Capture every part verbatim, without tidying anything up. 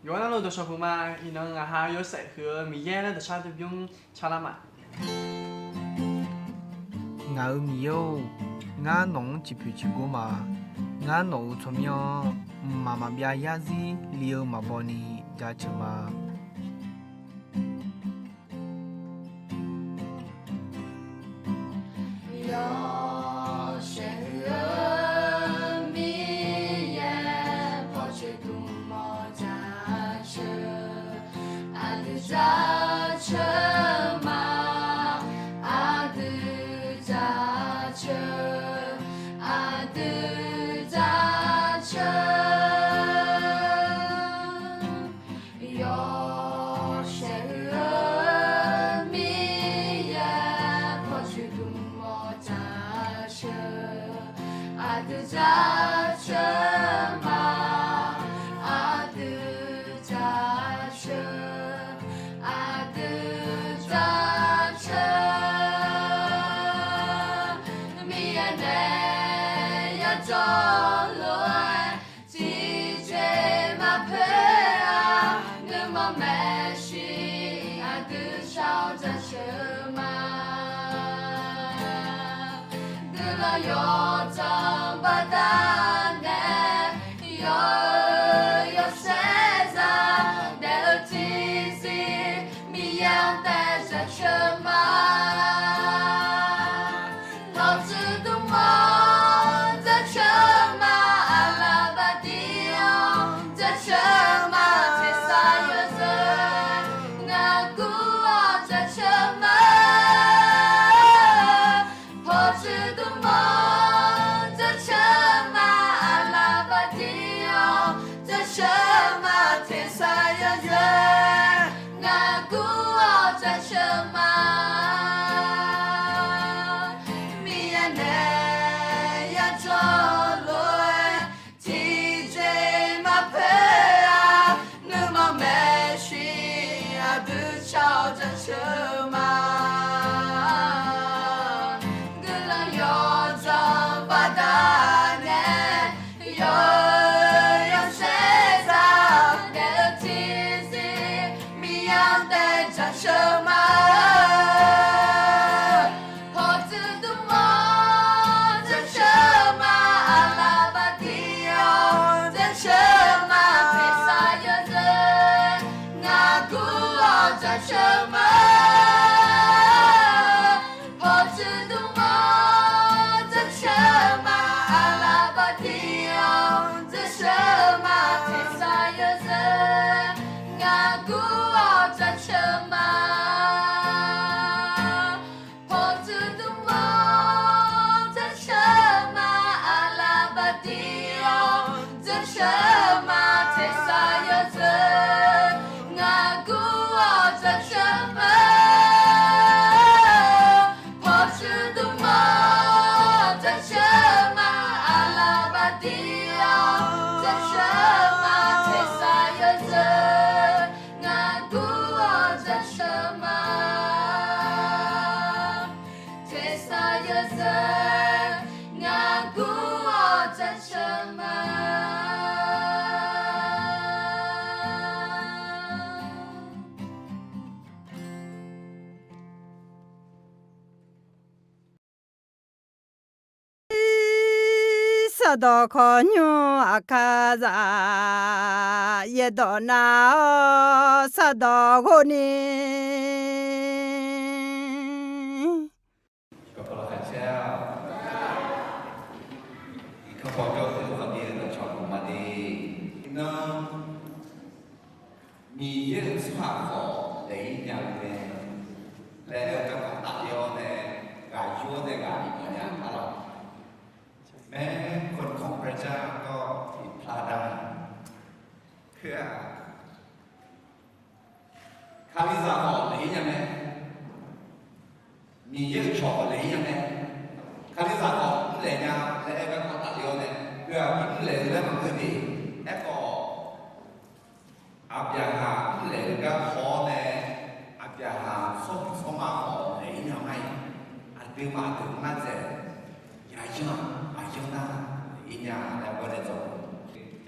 Yawqghaq navluf dawqshawq puq ma. Iqnan ngaq ha yawshaef huiq-eu Miqyaer laer dawqshar dui bymr carlar ma. Ngaq-euq Miqyaer-or, ngar nawq-anr ciqpoeq ciqgor ma. Ngar nawq-euq tsawrmyanr-anr mqmaq maqbyav yarzir li-eu maqbaw ni jaceuq ma. Yawshaef huiq-eu Miqyaer, pawcoeq dmq mawf jaceuq, aqdui jaceuq ma, aqdui jaceuq, aqdui jaceuq. Yawshaef huiq-eu Miqyaer, pawcoeq dmq mawf jaceuq, aqdui jaceuq ma, aqdui jaceuq, aqdui jaceuq. Miqyaer nae yajawr lof-aer tiqjeq maqpoeq-a, nuima maeqshi aqdui shar-awr jaceuq ma. Guiqlanq yawdzanq baqdanae, yawr-eu yawshaef zaq daef-eu tiqzir, Miqyaer-anr taef jaceuq ma. Pawtsuif dmq-awr jaceuq ma, aqlaf baqdir-awr jaceuq ma, tersar yawzeu ngaq gur-awr jaceuq ma. Pawtsuif dmq-awr jaceuq ma, aqlaf baqdir-awr jaceuq ma, tersar yawzeu ngaq gur-awr jaceuq ma. Miqyaer nae yajawr lof-aer tiqjeq maqpoeq-a, nuima maeqshi aqdui shar-awr jaceuq ma. Guiqlanq yawdzanq baqdanae, yawr-eu yawshaef zaq daef-eu tiqzir, Miqyaer-anr taef jaceuq ma. Pawtsuif dmq-awr jaceuq ma, aqlaf baqdir-awr jaceuq ma, tersar yawzeu ngaq gur-awr jaceuq ma. Pawtsuif dmq-awr jaceuq ma, aqlaf baqdir-awr jaceuq ma, tersar yawzeu ngaq gur-awr jaceuq ma. Pawtsuif dmq-awr jaceuq ma, aqlaf baqdir-awr jaceuq ma, tersar yawzeu ngaq gur-awr jaceuq ma. Pawtsuif dmq-awr jaceuq ma, aqlaf baqdir-awr jaceuq ma, tersar yawzeu ngaq gur-awr jaceuq ma. Tersar yawzeu ngaq gur-awr jaceuq ma. Sardawq khawqnymr aqkar zaq, yaerdawq nar-awr sardawq ghov ni. Iqnan, Miqyaer-euq tsawrhaq khawf daef-ir nya-eu mae laer aer-eu garkawv tafler-awr nae, ghaq yur-awr nae ghaq bifnaeq nya-a lawq. แม้คนของพระเจ้าก็ผิดพลาดได้ Khoer-aq, Kalizaq khawf daef-ir nya mae. Miqyaer-euq cawq khawf daef-ir nya mae. Kalizaq khawf mrlaeq nya laer aer-eu garkawv tafler-awr nae, khoer-aq, mrlaeq-eu laer maqngeur de. Aerkhawf, Aqbyaqhaq mrlaeq-eu garkawv-awr nae, Aqbyaqhaq tsawrhaq tsawrma khawf daef-ir nya ma-iq, aqduimaf aqdui-anr nar dzaeq, yaqyanr-aq aqyanr nar daef-ir nya laer gawr nae dzaw.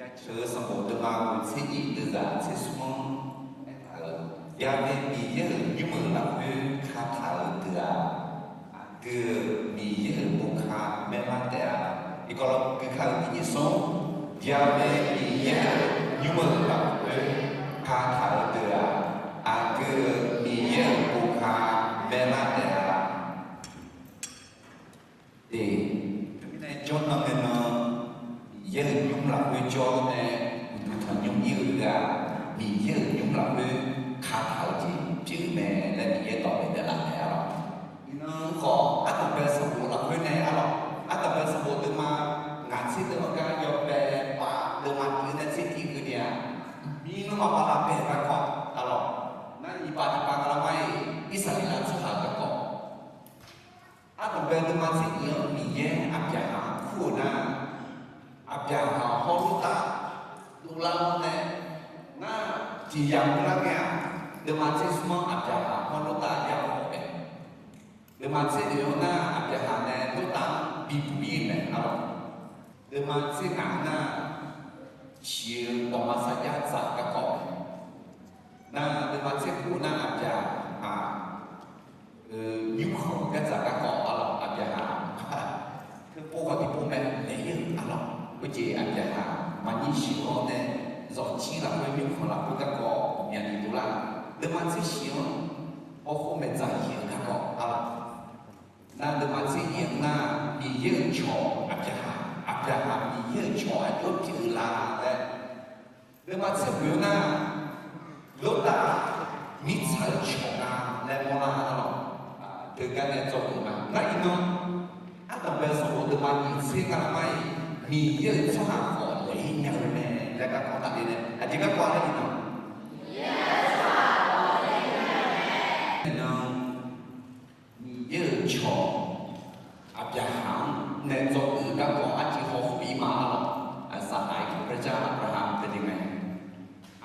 Jaceuq-eu sanqbof deuvma tser nyiq deuvzaq tser smr-anr aertaq-euq, Ya'mae Miqyaer-euq nymr-euq lafkhoer kataq-euq deuq-aq, aqdui-euq Miqyaer-euq bokaq maerlar taef-a. Tiqkawv lafkhoer gui kar-eu tiqjeq smr, Ya'mae Miqyaer-euq nymr-euq lafkhoer kataq-euq deuq-aq, aqdui-euq Miqyaer-euq bokaq maerlar taef-a. Eq, teumirnae jawrnan ngae nan, Miqyaer-euq nymr lafkhoer jawr nae, uqduq tanqnymr ir-eu ghaq, Miqyaer-euq nymr lafkhoer kataq-eu jeq pyeuf-eu mae laer Miqyaer dawq bae daeflaf naeq-a lawq. Iqnan khawf, ardanqbae sanqbof lafkhoer nae-a lawq, ardanqbae sanqbof deuvma ngaq tser deuq-anr gar yawbae pav deuvma tiq-eu nae tser tiq keuv ni-aq, mirnmr maqpav lavbae garkawv-a lawq. Nar nyiq pav tiq pav nga lar-ir, Irsaqleqlav tsawrhaq-eu garkawv. Ardanqbae deuvma tser nyiq-anr Miqyaer Aqbyaqhaq-anr kur-euq nar, Aqbyaqhaq-awq hawr Lortav dovlar-awr nae, nar tiq yamq lar ngae-aq, deuvma tser smr-anr Aqbyaqhaq hawr Lortav yamawf-eu mae. Deuvma tser oeq-anr nar, Aqbyaqhaq nae Lortav-anr bibuq-ir-eu mae-a lawq. Deuvma tser ngaq nar, ciq-eu dawqma sarjax dzaq garkawv mae. Nar deuvma tser khof nar, Aqbyaqhaq nymrkhanq-eu gardzaq garkawv-a lawq. Aqbyaqhaq teupov khawf tiqpov mae laeq-ir-euq-a lawq. Khoerjeq Aqbyaqhaq maqnyir sheuq-awr nae zawqjir lafkhoer nymrkhanq lafkhoer garkawv ghawqmyani dovlar. Deuvma tser shif-anr hawkhof maeqdzaq yaeq-eu garkawv-a lawq. Nar deuvma tser nyiq-anr nar, Miqyaer-euq cawq Aqbyaqhaq, Aqbyaqhaq Miqyaer-euq cawq aqjox pyeuf-eu la laer. Deuvma tser khof-anr nar, Lortav mirtsaq-eu cawq nga laer mawrlar-a lawq. Teugar nae dzawgeuf ma. Nar iqnan, ardanqbae sanqbof deuvma nyiq tser nga lar-ir, Miqyaer-euq tsawrhaq khawf laeq-ir nya-eu mae laer garkawv taqle nae aqjeq garkawv-a laer iqnan, iqnan Miqyaer-euq cawq Aqbyaqhaq-anr nae dzawgeuf-eu garkawv arciv hawkhof-ir ma-a lawq. Aqsaqhaq-iq พระเจ้า Aqbyaqhaq-anr teudeuq mae.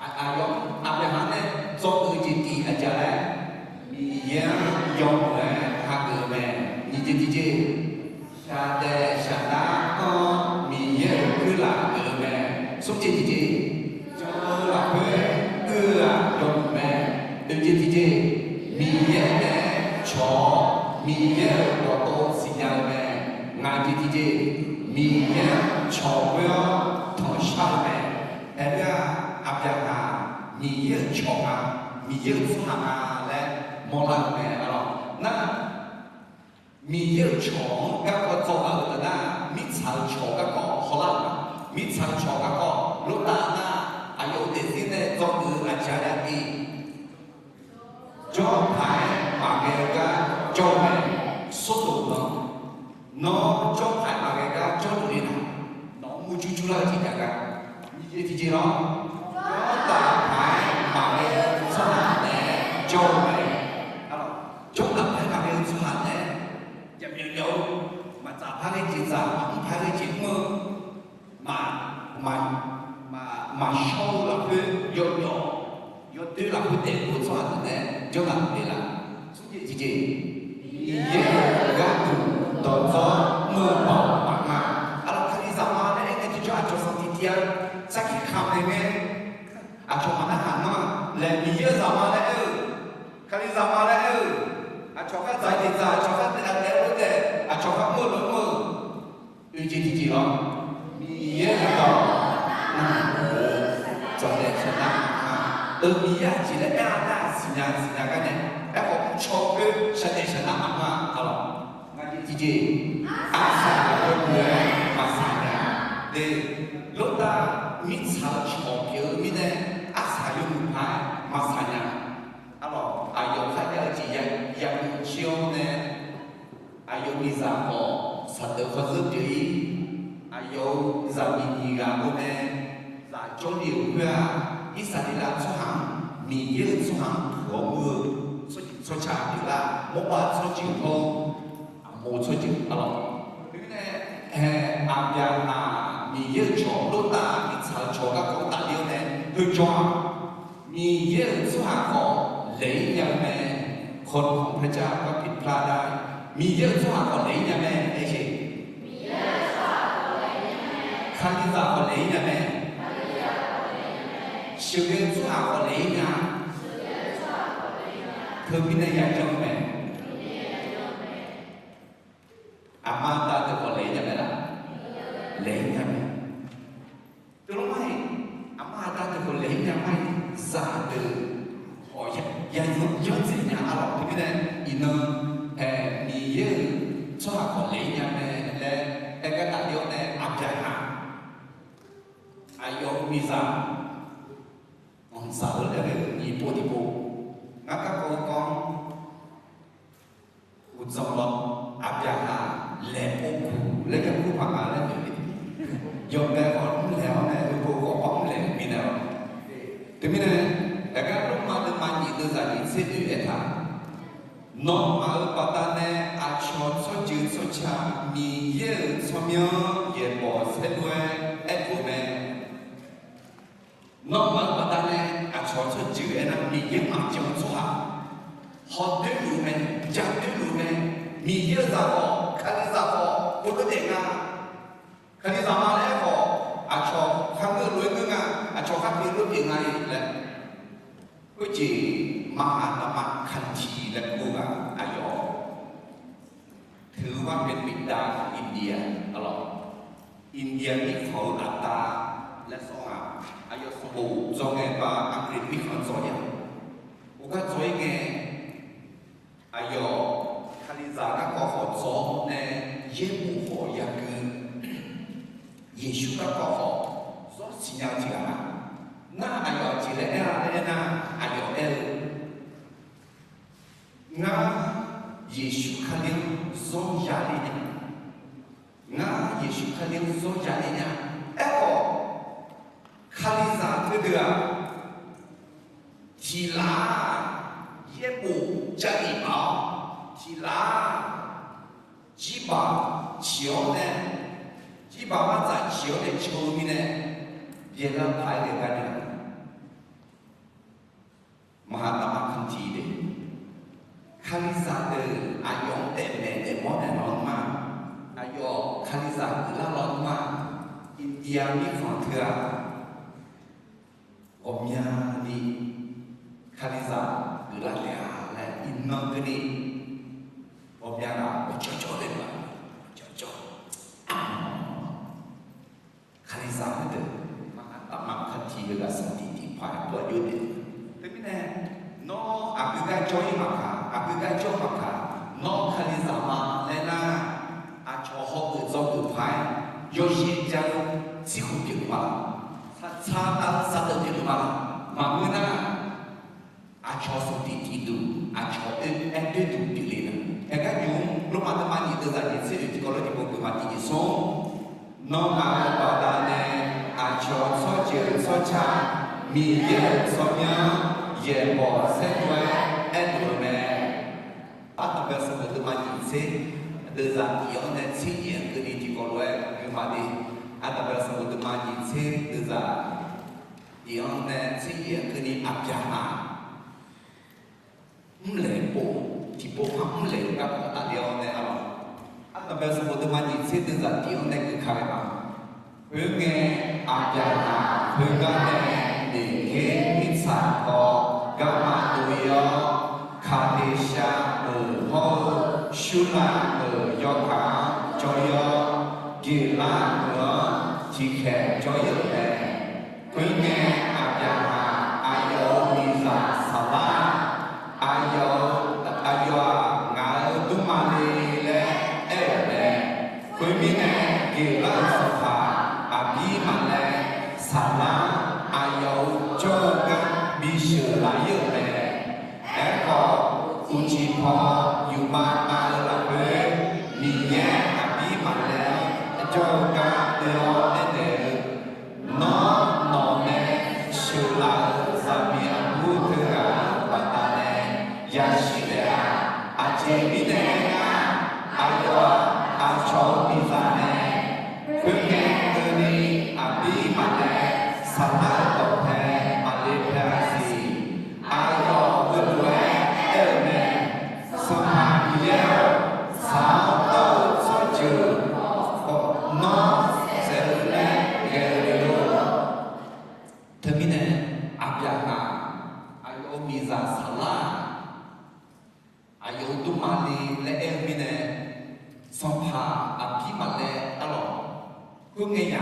Aqyawf Aqbyaqhaq-anr nae dzawgeuf-eu jeq tiq aqjeq laer, Miqyaer-anr yawmuiq-aer hageuf-eu mae. Nyiq jeq tiqjeq, shaqdaef shaqnar-anr Miqyaer-euq khoerlaf geuf-eu mae. Smr jeq tiqjeq, jan-eu lafkhoer uir-eu-aq yawmuiq mae. Oeq jeq tiqjeq, Miqyaer nae cawq-awr Miqyaer-euq dawqtawv siqnya-eu mae. Ngaq jeq tiqjeq, Miqyaer-anr cawq khoer-awr tanqshar-eu mae. Aerleur-aq, Aqbyaqhaq Miqyaer-euq cawq nga, Miqyaer-euq tsawrhaq nga laer mawrlar-eu mae-a lawq. Nar Miqyaer-euq cawq-anr garkawv dzawgeuf-eu deuq nar, mirtsaq-eu cawq garkawv hawlar-euq ma. Mirtsaq-eu cawq garkawv Lortav nar, aqyawf-euq daefzir nae dzawgeuf-eu aqjeq-a nar, jawrpaq-aer maqghae-eu gar jawr-eu mae. Sordoq-anr, nawr jawrpaq-aer maqghae gar jawrluf le nar, nawq-anr murjur jurlar-eu jeq jav gar. Nyiq jeq tiqjeq lawr, jawrtaf paq-aer maqghae-eu tsawrhaq naeq-aer jawr-eu mae. Jawrtaf paq-aer maqghae-eu tsawrhaq naeq-aer jaqmyawf myawf-eu, maqtsaf par ghae jeq tsaf, maqmr par ghae jeq mr-eu, maq, maq, maqshawr-eu lafkhoer yawjawf, yawdoer lafkhoer daef-eu tsawrhaq deuq nae jawrluf le laf. Smr jeq tiqjeq, Miqyaer-euq gharduq dawqdzawr mr-eu baoq maqngeur-a. Aqlawq, Kalizaq ma laer aer ngae tiqjawr aqcawq sanqtiq tiv-a. Sarkir kamq naeq ngae, aqcawq maqnar haq nmr-a laer Miqyaer-euq zaq ma laer aer-eu, Kalizaq ma laer aer-eu, aqcawq khar dzaq-eu jeq dzaq, aqcawq khar daef-eu daef, aqcawq khar mr-eu mr-eu, oeq jeq tiqjeq lawr, Miqyaer-euq dawq nar-eu dzawqdaef shaqnar maqngeur-a. Oeq Miqyaer aqjeq laer aer-a nar, siqnya siqnya gar nae, aerkhawf mrcaw khoer shaqdaef shaqnar maqngeur-a lawq. Ngaq jeq tiqjeq, arsaq yawmuiq-aer maqsaq nya. Lortav mirtsaq-eu cawq pyeuf-eu mirnae, arsaq yawmuiq paq-aer maqsaq nya. Arlawq, aqyawf kharjav-eu jeq ya, yamawr jir-awr nae, aqyawf miqzaq khawf saqdeuq khawf zeur pyeuf-ir. Aqyawf-euq zaqmiq nyiq ghaq-eu nae zaq jawrle-euq khoer-aq, Irsaqleqlav tsawrhaq-anr, Miqyaer-euq tsawrhaq-anr puq-awr mr-eu tsawrjeuq tsawrca pyeuflar, mawrbav tsawrjeuq hawr-eu aqmawr tsawrjeuq arlawq. Khoermirnae, Aqbyaqhaq Miqyaer-euq cawq, Lortav mirtsaq-eu cawq garkawv tafler-awr nae, heujawr-aq, Miqyaer-euq tsawrhaq khawf laeq-ir nya-eu mae. คนของพระเจ้าก็ผิดพลาดได้ Miqyaer-euq tsawrhaq khawf laeq-ir nya mae. Aer jeq, Kalizaq khawf laeq-ir nya mae. Sheuqghae-eu tsawrhaq khawf laeq-ir nya. Teumirnae yajan-eu mae. Aqma aqda deuq khawf laeq-ir nya mae laf? Laeq-ir nya mae. Teulof mar-iq, aqma aqda deuq khawf laeq-ir nya mar-iq, zaqdeuq khawf ya, ya yanr dzaeq nya-a lawq. Teumirnae iqnan, Miqyaer-euq tsawrhaq khawf laeq-ir nya mae laer aer gar tafler-awr nae, Aqbyaqhaq, aqyawf-euq miqzaq anqdzaq-eu laer ghae-eu nyiq pov tiqpov, ngar garkawv-eu kawv-anr uqdzan lawr, Aqbyaqhaq laeqpov guq laer garkur paq nga laer noeq le. Yawbae khawf mrlaeq-awr nae, heupov khawf mrlaeq-eu mirnae lawr. Teumirnae, aqgar Lormav deuvma nyiq deuvzaq nyiq tser oe aertaq, nawmaf-euq baqdanae aqcawq tsawrjeuq tsawrca Miqyaer-euq tsawrmyanr yaeqbawq saerlu-aer aerdov-eu mae. Nawmaf-euq baqdanae aqcawq tsawrjeuq aernar, Miqyaer maqjan-eu tsawrhaq hawdoer luf-eu mae, jadoer luf-eu mae. Miqyaer-euq zaq khawf, Kalizaq khawf, uvlof daef nga. Kalizaq ma laer khawf, aqcawq kharngeur lof-aer ngeur nga, aqcawq kharpyeuf lof pyeuf nga-iq laer. Khoerjeq Mahatma Gandhi laer kur-eu ghaq aqyawf, teu-eu bar bae miqdav India, aqlawq, India mirkhanq-eu aqda laer sawr nga. Aqyawf sanqbof dzawr ngae ba, Aqkaq mirkhanq dzawr nya. Khoergar dzawr-ir ngae, aqyawf Kalizaq garkawv khawf dzawr nae, yaerbof khawf yagui, Yeqsur garkawv khawf zawr siqnya-eu tiq ghaq nga. Nar aqyawf aqjeq laer aer-a laer aernar, aqyawf aer-eu, ngar Yeqsur Kali-anr zawr ya le nya. Ngar Yeqsur Kali-anr zawr ya le nya. Aerkhawf, Kalizaq teudeuq-aq, tiq laf-aq yaerbof jav-iq baf-awr, tiq laf-aq jirbaq ciq-awr nae, jirbaq martsaf ciq-awr nae caw-eu mirnae, byaeqlar paq-aer ghae gar nya. Mahatma Gandhi le, Kalizaq deuq aqyawf-anr daefmaeq daefmawr naeq lawnmr-aq, aqyawf Kalizaq guiqlar lawnmr-aq, India mirkhanq teu-aq, ghawqmyani Kalizaq guiqlar taef-a laer iqnan keuvni, ghawqmya ghaq maqjawr jawr le ma, maqjawr jawr. Kalizaq heudeuq, Mahatma Gandhi heughaq sanqtiq tiqpaq-aer dur-aq jov-aer. Teumirnae, nawr aqgeu gar jawr-ir maqkaq, aqgeu gar jawr maqkaq, nawr Kalizaq ma laer nar, aqcawq hawgeuf dzawgeuf paq-aer yawzir ja-eu tsirkhof pyeuf-eu ma laq? Saqtsaq tav-eu saqdeuq pyeuf-eu ma laq? Maqngeur nar, aqcawq sanqtiq tiqduq, aqcawq oe-aer doerduq pyeufle nar. Aergar nymq-mr Lormav deuvma nyiq deuvzaq nyiq tser oe tiqkawv lof tiqpov geufma tiqjeq smr, nawmaf-euq baqdanae aqcawq tsawrjeuq tsawrca Miqyaer-euq tsawrmyanr yaeqbawq saerlu-aer aerdov-eu mae. Ardanqbae sanqbof deuvma nyiq tser deuvzaq tiq-anr nae tser nyiq-anr keuvni tiqkawv lof-aer geufma de. Ardanqbae sanqbof deuvma nyiq tser deuvzaq tiq-anr nae tser nyiq-anr keuvni Aqbyaqhaq mrlaeq pov, tiqpov par mrlaeq-eu garkawv tafler-awr nae arlawq. Ardanqbae sanqbof deuvma nyiq tser deuvzaq tiq-anr nae geuf ka ghae ma. Khoerngae, Aqbyaqhaq khoergar nae noeqkeuv mirtsaq paw garma dov-ir-awr, Kaqdeqshaq meuq hawr-eu Surlar meuq yawkaq-anr jawr-ir-awr, Geqlar meuq-anr tiqkhaeq jawr-ir-euq mae. Khoerngae, Aqbyaqhaq aqyawf-euq miqzaq Saqlar, aqyawf-euq, aqyawf-aq ngaq-euq dmrma le laer aer-euq mae. Khoermirnae, Geqlar-euq sanqpaq Aqbirmaqlaer Saqlar aqyawf-euq jawr-eu gar bisheuq laf-ir-euq mae. Aerkhawf, uqcif paw yufmav mav-eu lafkhoer, Miqyaer Aqbirmaqlaer-anr jawr-eu gar oe-awr aernaeq-eu, Nawr nawq nae sheuqlaf-euq zaqmiq aqbur teughaq-euq baqdanae yashir taef-a. Aqjeq mirnae aernar, aqyawf-aq aqcawq-euq miqzaq mae. Khoerngae keuvni, Aqbirmaqlaer Saqlar-euq dawqpae maqle pae-a siq. Aqyawf heulof-aer aer-euq mae. Sanqpaq Miqyaer-or, tsaq-awr dawr-eu tsawrjeuq khawf nawr saef-eu laer ghae-eu le lor. Teumirnae, aq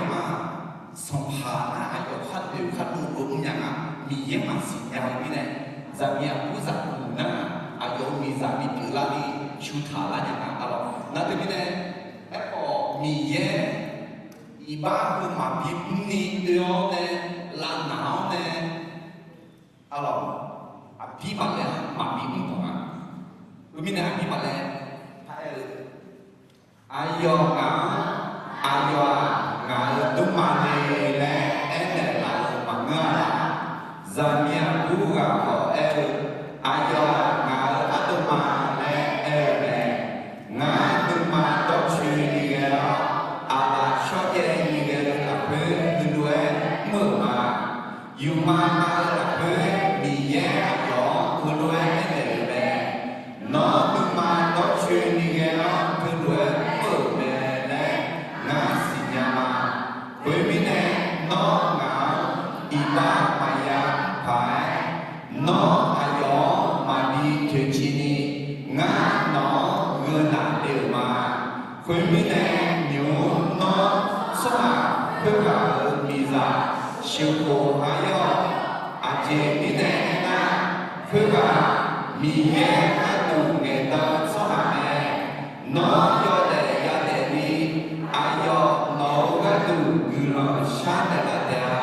Aqyawf-aq, sanqpaq nar aqyawf khar noeq khar dov dov mrnya nga. Miqyaer maqsiq nya-eu mirnae, zaqmiq aqbur zaqguq nar aqyawf-euq miqzaq bipyeuf larni shuq taq lar nya nga. Aqlawq nar teumirnae, aerkhawf Miqyaer iqbax heu maqbi mrni oe-awr nae, lavnaq-awr nae, aqlawq, aqbir maqlaer-anr maqbi mr bawq nga. Khoermirnae aqbir maqlaer paraer-eu, aqyawf ngaq-anr, aqyawf-aq ngaq-euq dmrma le laer aernaeq laf-eu maqngeur-a. Zaqmiq aqbur ghaq khawf aer-eu, aqyawf-aq ngaq-euq ardov ma laer aer-eu mae. Ngar nuima dawrcoeni ghae-awr, aqlaf shawrjaev ni ghae-eu lafkhoer heulof-aer mr-euq ma. Yufma ma-eu lafkhoer Miqyaer aqyawf-anr heulof-aer aernaeq-euq mae. Nawr nuima dawrcoeni ghae-awr heulof-aer mr-euq mae laer ngar siqnya ma. Khoermirnae, nawr ngaq-anr iqbax maqya paq-aer, nawr aqyawf-anr maqbi toeqciv ni, ngar nawq-anr gheunaf le-euq ma. Khoermirnae, nymq-mr nawr tsawrhaq khoerghaq-euq miqzaq sheuqkhof ha yar-awq. Aqjeq mirnae aernar, khoerghaq Miqyaer gharduq ngaeqdan-eu tsawrhaq mae. Nawr yawdaef yadaef ni, aqyawf nawq-euq gharduq guiqlanq sharnaeq laf taef-a.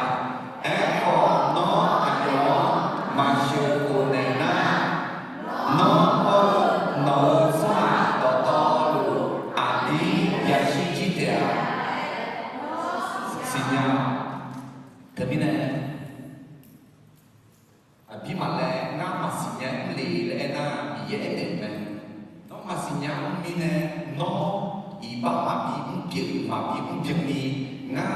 Aerkhawf, nawr aqyawf-anr maqsheuqkhof naeq nar, nawr hawr-eu nawq-euq tsawrhaq dawqtawvluf aqdir yashir jir taef-a. Siqnya-awq. Teumirnae, aqbir maqlaer ngar maqsiq nya mr le laer aernar, Miqyaer aernaeq-eu mae. Nawr maqsiq nya mr mirnae, nawr iqbax maqbi mr pyeuf maqbi mr byan ni, ngar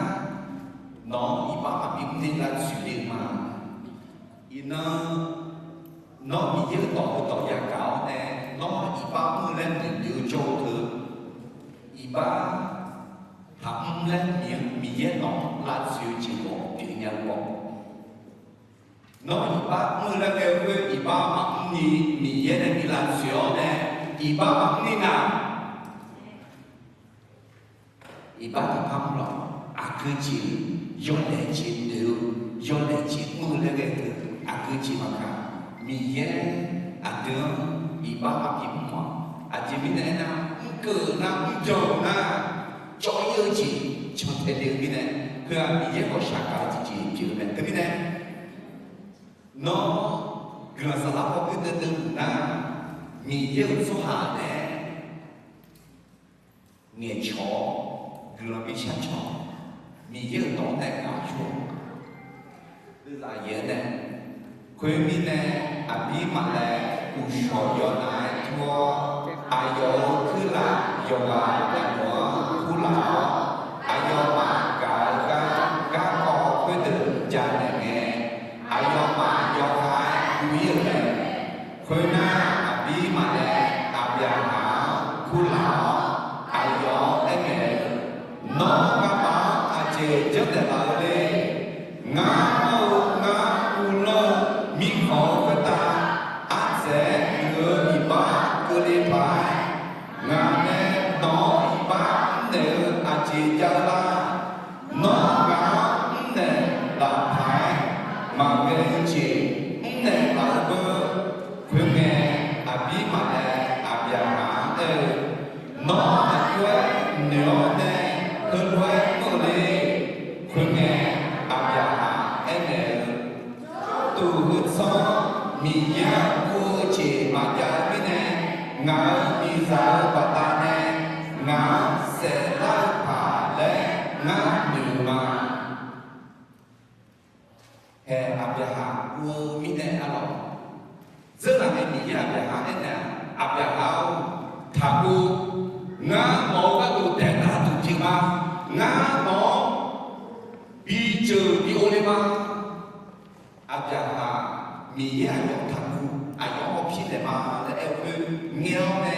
nawq-anr iqbax maqbi mr ni lavtsoeq le-eu ma. Iqnan, nawr Miqyaer-euq dawq heudawq yagaq-awr nae, nawr iqbax mr-eu laer noeqnoeq-eu jawr-eu teu, iqbax taqmr laer Miqyaer nawq-anr lavtsoeq-eu jeq mawf pyeuf nya-eu baw. Nawr iqbax mr-eu laer ghae-eu khoer iqbax maqmr ni Miqyaer nae bi lavtsoeq-awr nae, iqbax maqmr ni nar, iqbax taqpar mr lawq. Aqgeu jeq, yawdaef jeq noeq-eu, yawdaef jeq mr-eu laer ghae-eu teu, aqgeu jeq maqkaq, Miqyaer aqdui-anr iqbax maqbi mr-awq. Aqjeq mirnae aernar, mrkeuv-euq nar, mrjan-euq nar, cawv-ir-eu jeq cantae le-eu mirnae, heu-aq Miqyaer ghawqshaq gaq-eu tiqjeq pyeuf-eu mae. Teumirnae, nawr guiqlanq saflar paw gui deuvdeuv luf nar, Miqyaer-euq tsawrhaq nae ngaeqcawq-awr guiqlanq bi shar cawq, Miqyaer-euq dawq-anr nae gaq-awr cawq-awq. Deuv zaqyaer nae, khoermirnae, aqbir maqlaer uqshawq yawnav-aer tur-awr, aqyawf-euq kuirlaf yawqghaq yanoeq-anr kurlaf-awr, aqyawfmaf gaq-eu gar garkawv khoerdeuq janaeq ngae, aqyawfmaf yawkhav-aer guv-ir-euq mae. Khoernar, aqbir maqlaer Aqbyaqhaq-anr kurlaf-awr, aqyawf-anr aernaeq-eu, Nawr nga'maf-anr aqjeq janrnaeq laf-eu le. Ngar hawr-eu ngar uvlanr-eu mirkhanq-eu khoertav, ardzaeq-aer muiq-eu iqbax keuvle paq-aer, ngaq nae nawq-anr iqbax mrnaeq-eu aqjeq jav-eu lar. Nawr ngaq-anr mrnaeq laf paq-aer, maqghae-eu jeq mrnaeq laf-eu beu. Khoerngae, aqbir maqlaer Aqbyaqhaq-anr aer-eu, Nawr aqjox-aer noeq-awr nae heulof-aer mr-eu le. Khoerngae, Aqbyaqhaq aernaeq-eu, Jawrduq heu tsanr-anr Miqyaer-anr guv-eu jeq maqjav-eu mirnae, ngaq-euq miqzaq-eu baqdanae ngaq-anr saeflar-eu paq laer ngar noeq-eu ma. Hae, Aqbyaqhaq guv-eu mirnae arlawq, dzeurlaf nae Miqyaer Aqbyaqhaq aernaeq-aq, Aqbyaqhaq-or, taqguv. Ngar nawq-euq gharduq daeqtaq duq jeq ma. Ngar nawq-anr bi jeuq bi ov le ma. Aqbyaqhaq, Miqyaer aqyawf taqguv, aqyawf-anr hawpir naeq ma laer aer-eu khoer ngaer-awr nae,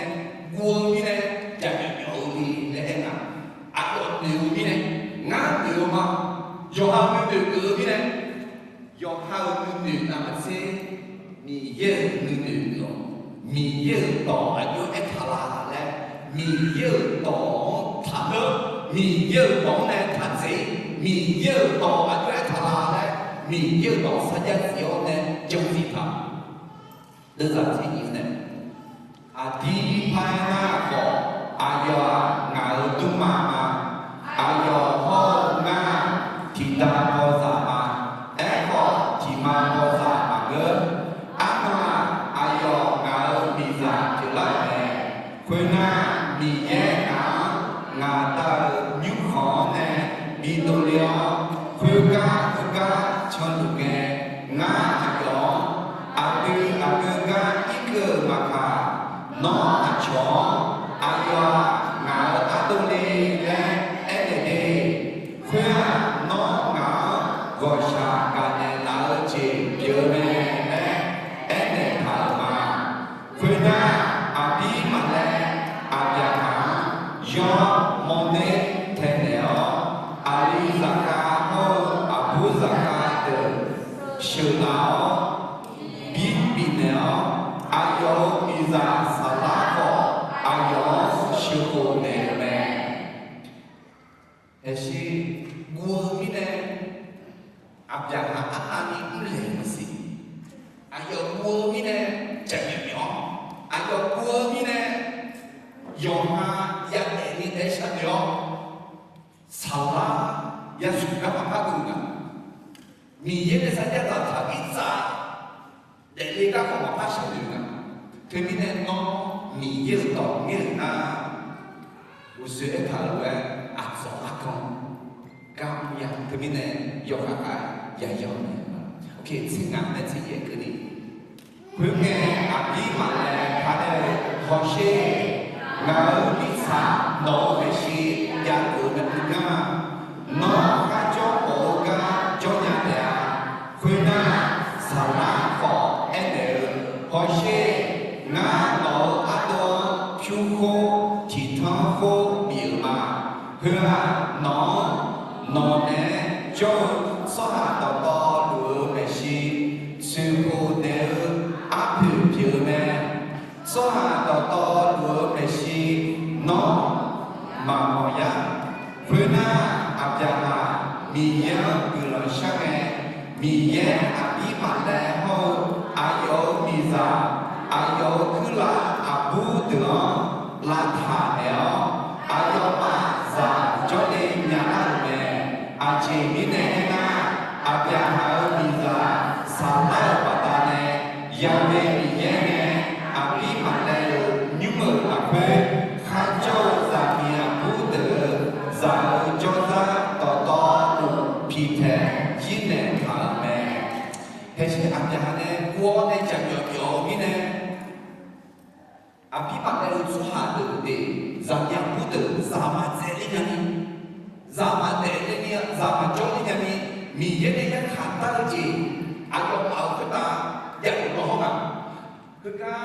guv-eu mirnae, jaqmyawf myawf-eu le laer aer nga. Aqyawf noeq-eu mirnae, ngar noeq-eu ma. Yawqha-euq nuinoeq geuf-eu mirnae, yawqha-euq nuinoeq navmaqtser, Miqyaer-euq nuinoeq geuf-awq. Miqyaer-euq dawq aqjox-aer taq la laer, Miqyaer-euq dawq-anr taqdeur, Miqyaer-euq dawq-anr nae taqdzaeq-ir. Miqyaer-euq dawq aqjox-aer taq la laer, Miqyaer-euq dawq sarjax zif-awr nae jan zif taq. Deuvzaq tser nyiq nae, aqdir par-aer nar khawf, aqyawf-aq ngaq-euq dmrma ma. Aqyawf hawr-eu ngar tiqda bawzaq ma. Aerkhawf, tiqma bawzaq maqngeur. Arnan-aq, aqyawf ngaq-euq miqzaq pyeuflar-euq mae. Khoernar, Miqyaer ngaq-anr ngaq Da-euq nymrkhanq-anr nae bidov le-awr, khoergar heugar canluf ngae, ngar aqyawf-anr aqdui aqgeu gar irkeuv-euq maqkaq, nawr aqcawq-anr, aqyawf-aq ngaq-euq ardov le laer aernaeq de. Khoer-aq, nawr ngaq-anr ghawqshaq gaqnaeq laf-eu jeq pyeuf-eu mae laer aernaeq taq-euq ma. Khoernar, aqdir maqlaer Aqbyaqhaq-anr yawr mawrner taenaeq-awr, aqli zaqkhav hawr-eu aqbur zaqkhav deuq sheuqlaf-awr, bir bifnaeq-awr, aqyawf-euq miqzaq saflar khawf, aqyawf-anr sheuqkhof naeq-eu mae. Haeqshi guv-eu mirnae, Aqbyaqhaq arnavni mrlaeq-eu maqsiq. Aqyawf guv-eu mirnae, jaqmyawf mawf-awr, aqyawf guv-eu mirnae, yawqha yadaef ni daef-aer sharnoeq-awr, saflar yashuif gar maqpar geuf nga. Miqyaer nae sarjax dzaqtaq-ir tsaf daefle gar khawf maqpar sharnoeq nga. Teumirnae nawr Miqyaer-euq dawq ngaer-euq nar, uqshoe aertaq-euq lof-aer aqdzawq arkanr gar mr ya. Teumirnae yawkhav khav-aer yayawr naeq-eu ma. Ok, tser ngaq nae tser yaef keuvni, khoerngae aqdir maqlaer paq-aer-eu hawsher, ngaq-euq mirtsaq nawq-euq maeqshi jav-euq nae mr ngar, nawr kharjawr mawf-eu gar jawrnya taef-a. Khoernar, saqlar khawf aernaeq-eu, hawsher, ngar nawq-euq ardov-anr pyur khoer tiqtanr khoer bif-euq ma. Heu-aq, nawq-anr nawq naeq-aer jawr-eu tsawrhaq dawqtawvluf-eu maeqshi tsoeqkhof naeq-eu arpoeq pyeuf-eu mae. Tsawrhaq dawqtawvluf-eu maeqshi nawr maqmawf yar. Khoernar, Aqbyaqhaq Miqyaer-anr guiqlanq shar ngae, Miqyaer aqdir maqlaer hawr-eu aqyawf-euq miqzaq, aqyawf-euq kuirlaf aqbur deuq-anr lavtaq naeq-awr, aqyawfmaf zaq jawrle nya lar-euq mae. Aqjeq mirnae aernar, Aqbyaqhaq-euq miqzaq saqlar-euq baqdanae, Yaqmaeq Miqyaer nae aqdir maqlaer-euq nymr-euq lafkhoer kharjawr-eu zaqmiq aqbur deuq-euq zaq-euq jawrzar dawqtawvluf piqtaeq jir naeq taq-euq mae. Haeqshi Aqbyaqhaq nae guv-awr nae jaqmyawf myawf-eu mirnae, aqdir maqlaer-eu tsawrhaq deuq de, zaqmiq aqbur deuq zaq maqtsaevler nyani, zaq maqdaefler ni, zaq maqjawrler nyani, Miqyaer nae yarkhaq dar-eu jeq aqyawfmaf-euq khoertav jav-euq lawr hawr nga. Heugar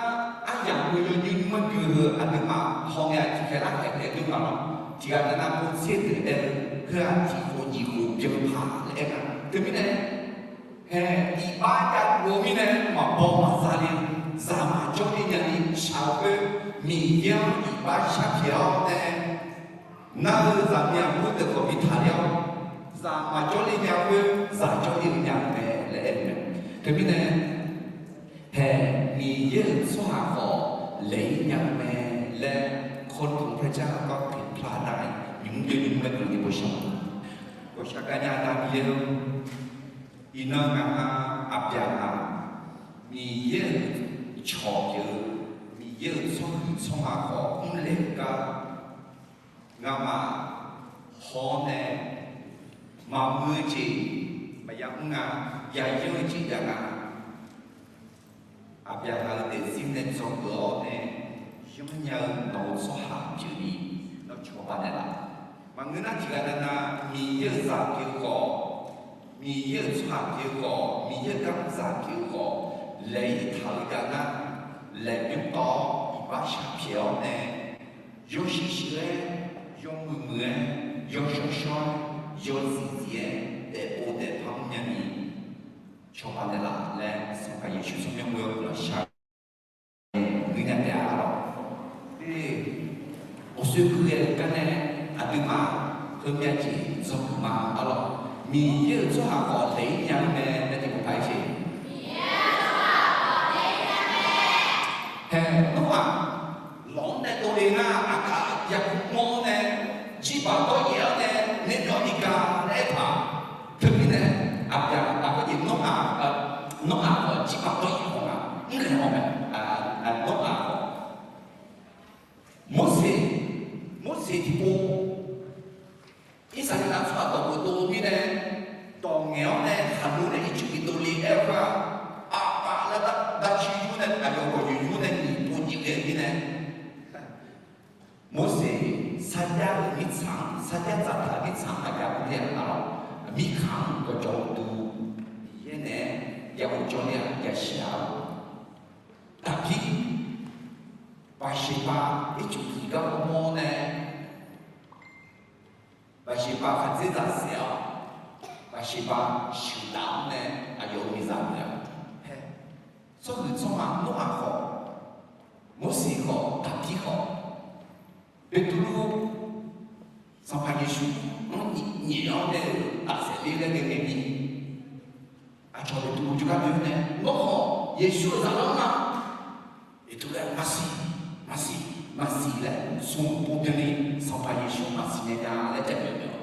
aryamq-eu yawnyir nymr-anr gui-eu aqduimaf hawngae-aq tiqkhaeq lar khaeq taef dov nga lawr. Tiqghaq nar nar povtser deuq aer-eu, heu-aq tiqkhof nyiq khof byan paq laer aer nga. Teumirnae, hae, iqbax jav-eu mirnae maqbaw maqza le, zaq maqjawrle nyani shaq-eu khoer, Miqyaer-anr iqbax sharpyaeq-awr nae, nar-eu zaqmiq aqbur deuq khawf bi taqler-awr, zaq maqjawrle nya khoer zaq jawrle-eu nya-eu mae laer aer-eu mae. Teumirnae, hae, Miqyaer-euq tsawrhaq khawf laeq-ir nya-eu mae laer, คนของพระเจ้าก็ผิดพลาดได้ nymq mr jawr nymq mr mae guiqlanq ni bawshaq, bawshaq gar nya-eu Miqyaer-or, iqnan ngaq-anr Aqbyaqhaq Miqyaer-euq cawq pyeuf-eu, Miqyaer-euq tsawrhuiq tsawrma khawf mrlaeq-eu gar, ngamaf haw-awr nae maqmuiq-eu jeq maqya mr nga, yayanr-eu jeq jav nga. Aqbyaqhaq-euq daefzir nae dzawgeuf-awr nae yanrnya-eu nawq-eu tsawrhaq pyeuf ni, nawr cawba naeqlaf. Maqngeur nar tiqghaq navnav Miqyaer-euq zaq pyeuf-eu khawf, Miqyaer-euq tsawrhaq pyeuf-eu khawf, Miqyaer-euq garmr zaq pyeuf-eu khawf, laeq-ir taq-eu jav nar, laeqbymr tawv-awr iqbax sharpyaeq-awr nae, yawshuif shuif-aer, yawmuiq muiq-aer, yawshawr shawr-aer, yawzif zif-aer, daefpov daefpar mrnya ni, cawba naeqlaf laer Sanqpaq Yeqsur tsawrmyanr ghoe-awr guiqlanq shar-eu, ngeur nya taef-a lawr. Ghawqshoe gui ghae-eu gar nae aqduimaf Heumyav jeq dzawgeuf ma arlawr. Miqyaer-euq tsawrhaq khawf daef-ir nya-eu mae laer tiqpov paq-aer jeq. Hae, Nawr-aq, lawq-anr nae dovle nar, aqkaq yaqmawr-anr nae, jirbaq dawryaef-anr nae, naeqmyawf ni gaq laer aertaq. Teumirnae, aqbyaqhaq aqkaq jeq Nawr-aq, Nawr-aq khawf jirbaq dawryaef haw nga, mrlaeq haw mae, Nawr-aq khawf. Morseq, Morseq tiqpov, Irsaqleqlav tsawrhaq dawq geuf dov-eu mirnae, dawq ngaeq-awr nae khaqlo nae Irjirpif dovle aer-eu khoer-aq, aqpaf laer darjir yur nae aqyawf gawqyoeq yur nae nyiq pov nyiq ghae-eu mirnae, Morseq sarjax-euq mirtsaq-anr, sarjax dzaqtaq-euq mirtsaq-anr maqjav ur ler-a arlawr. Mirkhanq-anr gawqjawq uqduq Miqyaer nae ya ur jawr ler-a, yashir-a arlawr. Daqbir, Baqseqbav ircuf tiq gar mawrmawr nae, Baqseqbav khaqdzerzaq saef-awr, Baqseqbav sheuqdaf-anr nae aqyawf-euq miqzaq noeq-a. Hae, tsawrhuiq tsawrma Nawr-aq khawf, Morseq khawf, Daqbir khawf, Beqtuvluv Sanqpaq Yeqsur-anr nyaef-awr nae-euq tafsaef ler laer ngae ngae ni, aqcawq Beqtuvluv jawrgar noeq-awr nae, Nawr khawf Yeqsur-euq zaqlanr ma. Beqtuvluv-aer maqsiq, maqsiq, maqsiq laer smq pov doeni, Sanqpaq Yeqsur maqsiq nya nya laer jaqmyawf mawf-awq.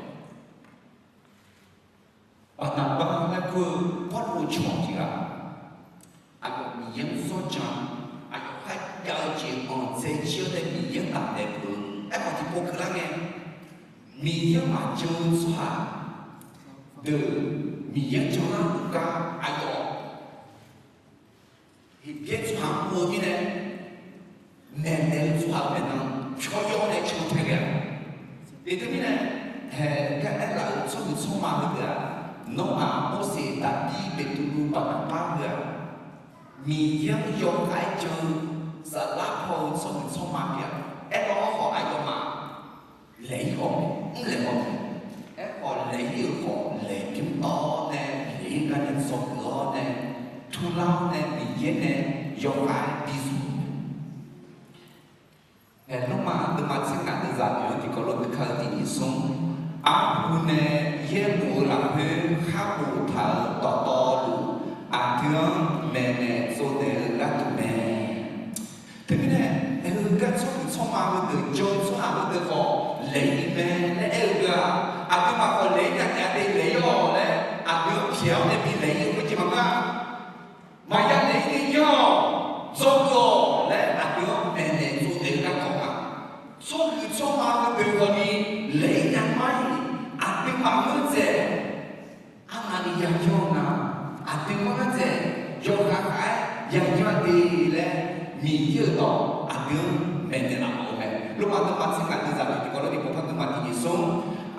Baqnaqbav laer kur-eu Pawrluv-eu cawq tiq ghaq, aqyawf Miqyaer-anr zawrjan, aqyawf kharjav jeq anqdzae jir-awr nae Miqyaer-anr taftaeq peuq-eu, aerkhawf tiqpov keuvlar ngae, Miqyaer-anr maqjan-eu tsawrhaq deuq Miqyaer janlar-euq gar aqyawf Heqbyaer tsawrhaq-anr mr-eu mirnae, maeqnaeq-eu tsawrhaq-euq maeqnan pyawr yawr nae can tae ghae-a. Eq teumirnae, haeq gar aerlaf-euq tsawrhuiq tsawrma heudeuq-aq, Nawr-aq, Morseq, Daqbir, Beqtuvluv, Baqnaqbav heu-aq, Miqyaer-anr yawkhav-aer jan-eu saflar paw-eu tsawrhuiq tsawrma pyeuf-a. Aerkhawf aqyawfmaf laeq-ir khawf mrlaeq haw-eu, aerkhawf laeq-ir-euq khawf laeq bymr tawv-awr nae, laeq-ir gar nae dzawgeuf-awr nae, turlar-awr nae Miqyaer nae yawkhav-aer bizmq-eu mae. Haeq, Lormav deuvma tser ngaq deuvzaq noeq-anr tiqkawv lof-aer kar-eu tiq nyiq smr, arhu nae yaerbof-eu lafkhoer khar boftaq-euq dawqtawvluf, aqdui-anr maeqnaeq tsovnaeq-eu gharduq mae. Teumirnae, aer-eu gar tsawrhaq tsawrma heudeuq jan-eu tsawrhaq heudeuq khawf laeq-ir mae laer aer-eu geu-aq, aqduimaf khawf laeq-ir nya taef-a de laeq-ir-awq laer aqdui-anr pyaeq-awr nae bi laeq-ir-eu khoerjeq maqngeur-a. Maqya laeq-ir ni yanr-awq, dzawgeuf-awq laer aqdui-anr maeqnaeq tsovnaeq-eu garkawv ma. Tsawrhaq tsawrma heudeuq khawfni laeq-ir nya mar-iq, aqduimaf ngeur dzaeq arnavni yayanr-eu nga, aqdui mar ngar dzaeq yawkhav khav-aer yayanr de laer, Miqyaer-euq dawq aqdui-anr maeqnaeq laf mawf-eu mae. Lormav deuvma tser ngaq deuvzaq noeq tiqkawv lof-aer tiqpov par deuvma tiq nyiq smr,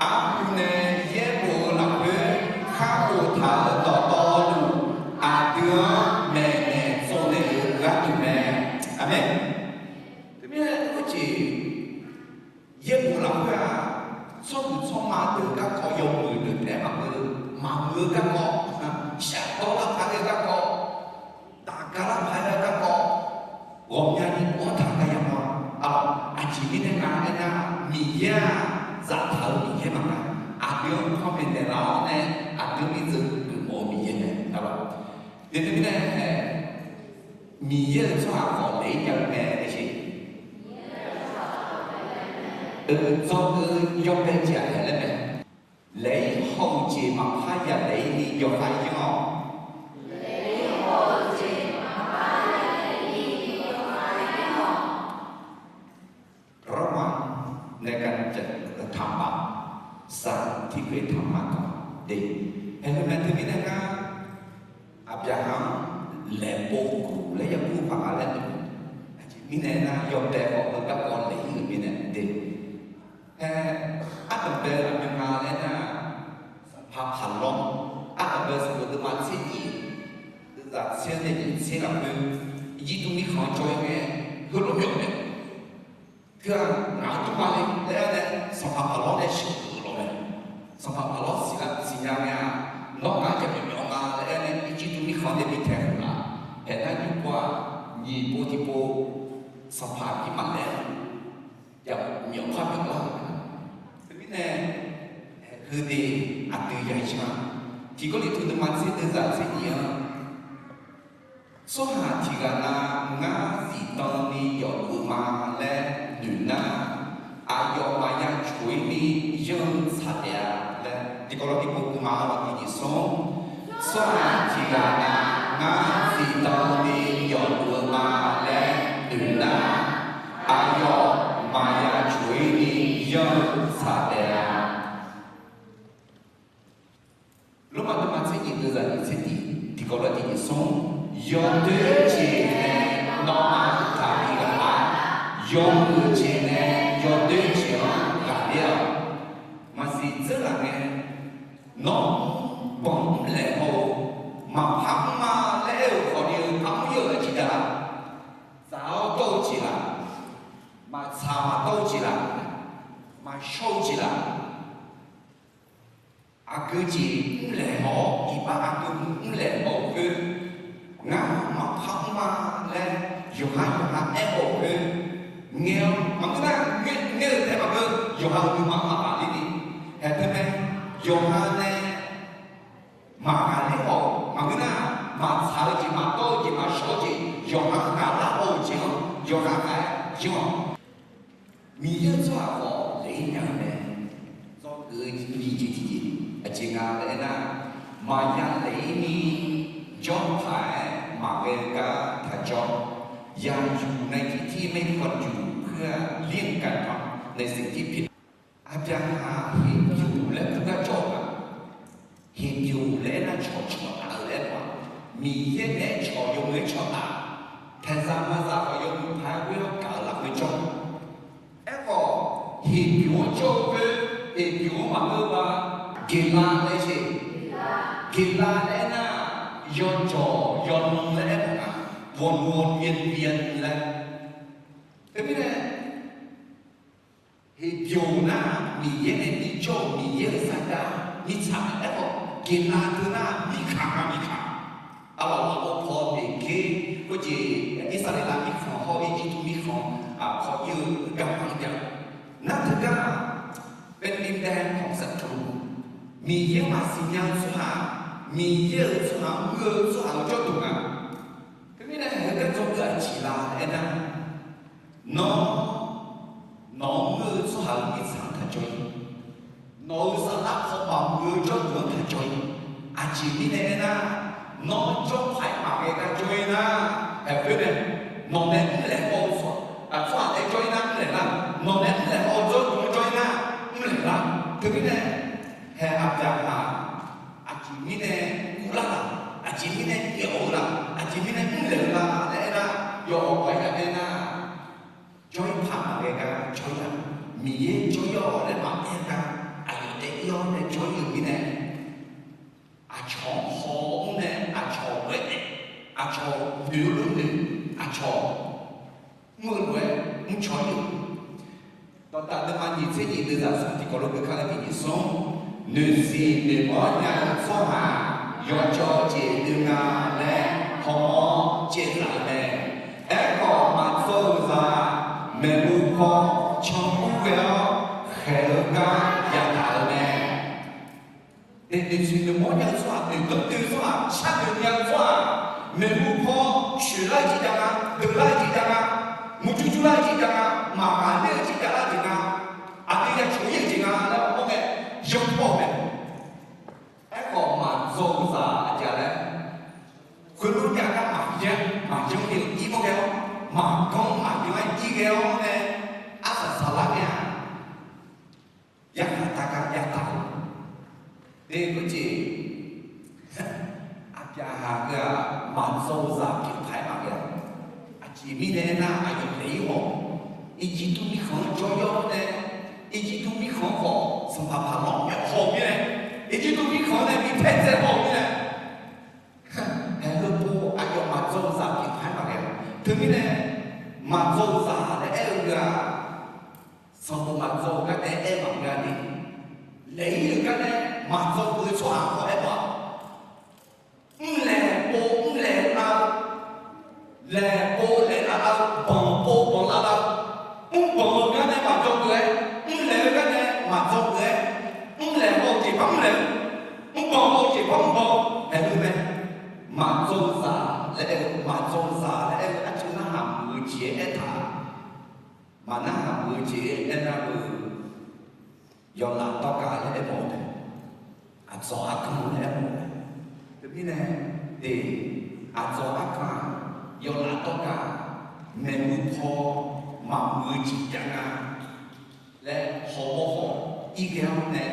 arhu nae yaerbof-eu lafkhoer khar boftaq-euq dawqtawvluf, aqdui-anr maeqnaeq tsovnaeq-eu gharduq mae. Aqmeq. Teumirnae khoerjeq yaerbof lafkhoer-aq, tsawrhaq tsawrma deuq garkawv yawmuiq deuq taef-aer maqngeur, maqmuiq-eu garkawv, shafdawr lar paq-aer ghae-eu garkawv, daqga lar paq-aer ghae-eu garkawv, ghawqmyani mawr taq-eu gar yamawr-a. Aqjeq mirnae nga aernar, Miqyaer-aq, zaftaq-eu Miqyaer maqnga. Aqdui-anr panmaeq naeqlaf-awr nae, aqdui-anr bi dzeur geufmawf-eu Miqyaer mae. Aqlawq, teumirnae, Miqyaer-euq tsawrhaq khawf laeq-ir nya-eu mae laer jeq. Euq dzawr-eu yawbae jeq-aq haeq laer mae. Laeq-ir haw-euq jeq maqpar ya laeq-ir ni yawkhav yanr-awq. Rawrma nae ga taqmaf, sar tiqkhoeq taqmaf kawq de. Haeq heu mae teumirnae ngar, Aqbyaqhaq-anr laeqpov guf laer yakur paq nga laer noeq. Aqjeq mirnae nar, yawbae khawf heu garkawv laeq-ir-euq mirnae de. Hae, ardanqbae-eu aqmyan nga laer nar, sanqpaq Paqlawr, ardanqbae sanqbof deuvma tser nyiq, deuvzaq tser-anr nae nyiq tser lafkhoer, Irjirtuv mirkhanq-anr jawr-ir ngae, heulof myawf mae. Teu-aq, ngaq-anr tmr ma le laer aer nae, sanqpaq Paqlawr nae sheuqgeuf-eu lawq mae. Sanqpaq Paqlawr siqnya ngae-aq, nawr ngaq-anr jaqmyawf myawf ma laer aer nae, Irjirtuv mirkhanq-anr nae bi taeq-euq laf. Haeq nar nymr pov-aq, nyiq pov tiqpov, sanqpaq aqdir maqlaer-a. Jaqmyawf par myawf lar-euq mae. Teumirnae, Heudeuq aqdui ya-ir ma. Tiqkawv lef teu deuvma tser deuvzaq tser nyiq-anr, tsawrhaq tiq ghaq nav ngar zifdan ni yawf luf-eu ma laer noeq nar, aqyawf maqya coq-ir ni yanr-eu tsaq taef-a laer tiqkawv lawr ni bof-eu ma-awr tiqjeq smr. Tsawrhaq tiq ghaq nav ngar zifdan ni yawf luf-eu ma laer noeq nar, aqyawf maqya coq-ir ni yanr-eu tsaq taef-a. Lormav deuvma tser nyiq deuvzaq nyiq tser tiq, tiqkawv lawr tiqjeq smr. Yawdoer jeq nae nawmaf-euq taqbi ghaq lar, yawmuiq jeq nae yawdoer jeq-anr ghaqler-awq. Maqsiq dzeur laf ngae, nawr mr banq mr laeq haw-eu, maqpar mr ma laer aer-euq khawf ni-eu par mr-ir-euq aqjeq jav laf. Dzaq-awr dawr-eu jeq laf, maqtsaq maqdawr-eu jeq laf, maqshawr-eu jeq laf. Aqgeu jeq mr laeq haw-awr, iqbax aqgeu mr laeq haw-eu khoer, ngar maqpar mr ma laer yawqha yawqha aer haw-eu khoer, ngae-awr maqngeur nar, ngae-eu taef maqngeur, yawqha-euq nuima maqghaqler ni. Haeq teu mae, yawqha nae maqghaqler haw-eu maqngeur nar, maqtsaq-eu jeq, maqdawr-eu jeq, maqshawr-eu jeq, yawqha ghaqlar haw-euq jeq-anr yawqha ghaq-aer janr-awq. Miqyaer-euq tsawrhaq khawf laeq-ir nya-eu mae. Dzawgeuf-eu nyiq jeq tiqjeq aqjeq nga laer aernar, maqya laeq-ir ni jawr paq-aer maqghae-eu gar taqjawr. Yaq yuq nae tiqtir mae ความอยู่เพื่อเลี้ยงกัน nae siqtir pyeuf. Aqbyaqhaq heqbyoq laer kur gar jawr-eu ma. Heqbyoq laer aernar, cawqcawq taf-eu laer aer-eu ma. Miqyaer nae aercawq yawmuiq-aer cawqtaf, taeqzaq maqzaq khawf yawmuiq paq-aer ghoer-awr gaq-eu lafkhoer jawr-eu. Aerkhawf, heqbyoq-anr jawr-eu khoer, heqbyoq-anr maqngeur-eu ba. Geqlav laer jeq, geqlav laer aernar, yawjawq yawlan laer aer-eu ma. วนวนเวียนเวียน laer. Teumirnae, heqbyoq nar, Miqyaer nae bijawr-euq Miqyaer-euq sarjax mirtsaq mae. Aerkhawf, geqlav teu nar, mirkhanq-a mirkhanq. Arlawq lafov paw noeqker khoerjeq, Irsaqleqlav mirkhanq hawr-eu Irjirtuv mirkhanq paw ir-eu garma-anr jav. Nar teugar, แผ่นดินแดนของศัตรู Miqyaer maqsiq nya-eu tsawrhaq, Miqyaer-euq tsawrhaq-anr muir-eu tsawrhaq-euq jawrduq nga. Teumirnae heugar dzawgeuf aqjeq la aernar, nawr, nawq-anr muir-eu tsawrhaq-euq mirtsaq-anr taqjawr-ir. Nawq-euq saflar paw maqmuiq-eu jawrduq-anr taqjawr-ir. Aqjeq mirnae aernar, nawr jawrpaq-aer maqghae gar jawr-ir nar, haeq khoer mae. Nawq nae mrlaeq haw-eu tsawrhaq taef jawr-ir nar mrlaeq lar. Nawq nae mrlaeq haw-eu jawrduq-anr jawr-ir nar mrlaeq lar. Teumirnae, haeq Aqbyaqhaq aqjeq mirnae guvlar laq, aqjeq mirnae yaeq-awr laq, aqjeq mirnae mrlaeq-eu la laer aernar, yawqha-aq ya aernar, jawr-ir paq maqghae gar jawr-ir-aq, Miqyaer jawr-ir-awq laer maqaer gar, aqyawf taef-ir-awr nae jawr-ir-euq mirnae, aqcawq-anr haw-awr mr nae, aqcawq ghae nae, aqcawq noeq-eu lof noeq, aqcawq mr-eu lof-aer mrcaw-ir-euq. Dawqdaq deuvma nyiq tser nyiq deuvzaq smr tiqkawv lof geuf kar-eu tiqjeq smr. Noeqsiq noeqmawr nya-eu tsawrhaq yawqjawr jeq dui nga laer hawmawr caevzaq-eu mae. Aerkhawf, maqdzawr-eu zaq maeqhu paw canmr ghae-awr khaeq-eu gar yadaq-eu mae. Noeqsiq noeqmawr nya-eu tsawrhaq, noeqdanr doe-eu tsawrhaq, sharnoeq nya-eu tsawrhaq, maeqhu paw coeqlar-eu jeq jav nga, deuqlar-eu jeq jav nga, murjur jurlar-eu jeq jav nga, maqghaqler-eu jeq javlar jeq nga, aqdui ya coq-ir-eu jeq nga laer hawmawr ngae, yanr paw-eu mae. Aerkhawf, maqdzawr-eu zaq aqjeq laer, khoerlof jav gar maqyanr, maqyanr ni-eu ir mawr ghae-awr, maqganr maqyanr-aer ir ghae-awr nae arsaq saqlar ngae-a. Yarkhaq taq gar yataq-eu. Deuq khoerjeq, Aqbyaqhaq heu-aq, maqdzawr-eu zaq pyeuf paq-aer maqghae-a. Aqjeq mirnae aernar, aqyawf laeq-ir haw, Irjirtuv mirkhanq-anr jawr-ir-awr nae, Irjirtuv mirkhanq-anr khawf sanqpaq paq lawr myawf haw-eu mirnae, Irjirtuv mirkhanq-anr nae bi paer dzae haw-eu mirnae, haeq heu pov aqyawf maqdzawr-eu zaq pyeuf paq-aer maqghae-a. Teumirnae, maqdzawr-eu zaq laer aer-eu heu-aq, sanqbof maqdzawr-eu gar nae aer maqngeur-a de. Laeq-ir-euq gar nae maqdzawr-eu tsawrhaq khawf aer-awq. Mrlaeq pov mrlaeq lar-eu, laeq pov laeq lar lar-eu, banq pov banq lar lar-eu, mrbanq-eu gar nae maqdzawr-eu-aer, mrlaeq-eu gar nae maqdzawr-eu-aer, mrlaeq haw-eu Maqngeur-eu jeq aernar-eu, yawlaf dawrgav laer aermawf-eu mae. Aqdzawq arkanq laer aermawf-eu mae. Teumirnae, de, aqdzawq arkanq-aq, yawlaf dawrgav, maeqhu paw, maqmuiq-eu jeq jav nga laer hawmawr haw-awr, irghae-awr nae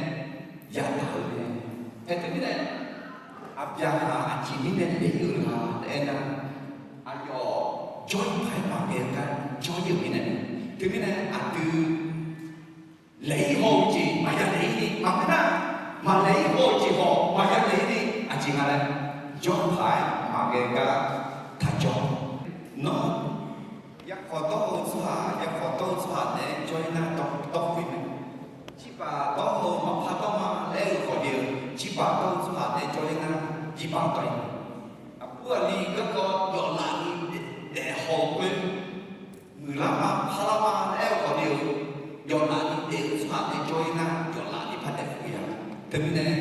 yadaq-eu mae. Aer teumirnae, aqbyaqhaq aqjeq mirnae daef-eu la laer aernar, aqyawf jawr-ir paq-aer maqghae-eu gar jawr-ir-euq mirnae, teumirnae aqdui laeq-ir haw-eu jeq maqya laeq-ir ni, maqngeur nar, maqlaeq-ir haw-eu jeq khawf maqya laeq-ir ni, aqjeq nga laer, jawr paq-aer maqghae gar taq jawr. Nawr, yarkhawf dawr-eu tsawrhaq, yarkhawf dawr-eu tsawrhaq naeq-aer jawr-ir nar dawr khoer mae. Jirbaq dawr-eu maqpar dawr ma laer aer-eu khawf ni-eu, jirbaq dawr-eu tsawrhaq naeq-aer jawr-ir nar, jirbaq dawr-ir. Aqbur aqli garkawv yawflaf ni daef haw-eu khoer, muiqlar ma parlar ma laer aer-eu khawf ni-eu, yawflaf ni daef-eu tsawrhaq naeq-aer jawr-ir nar, yawflaf ni par daef khoer ya. Teumirnae,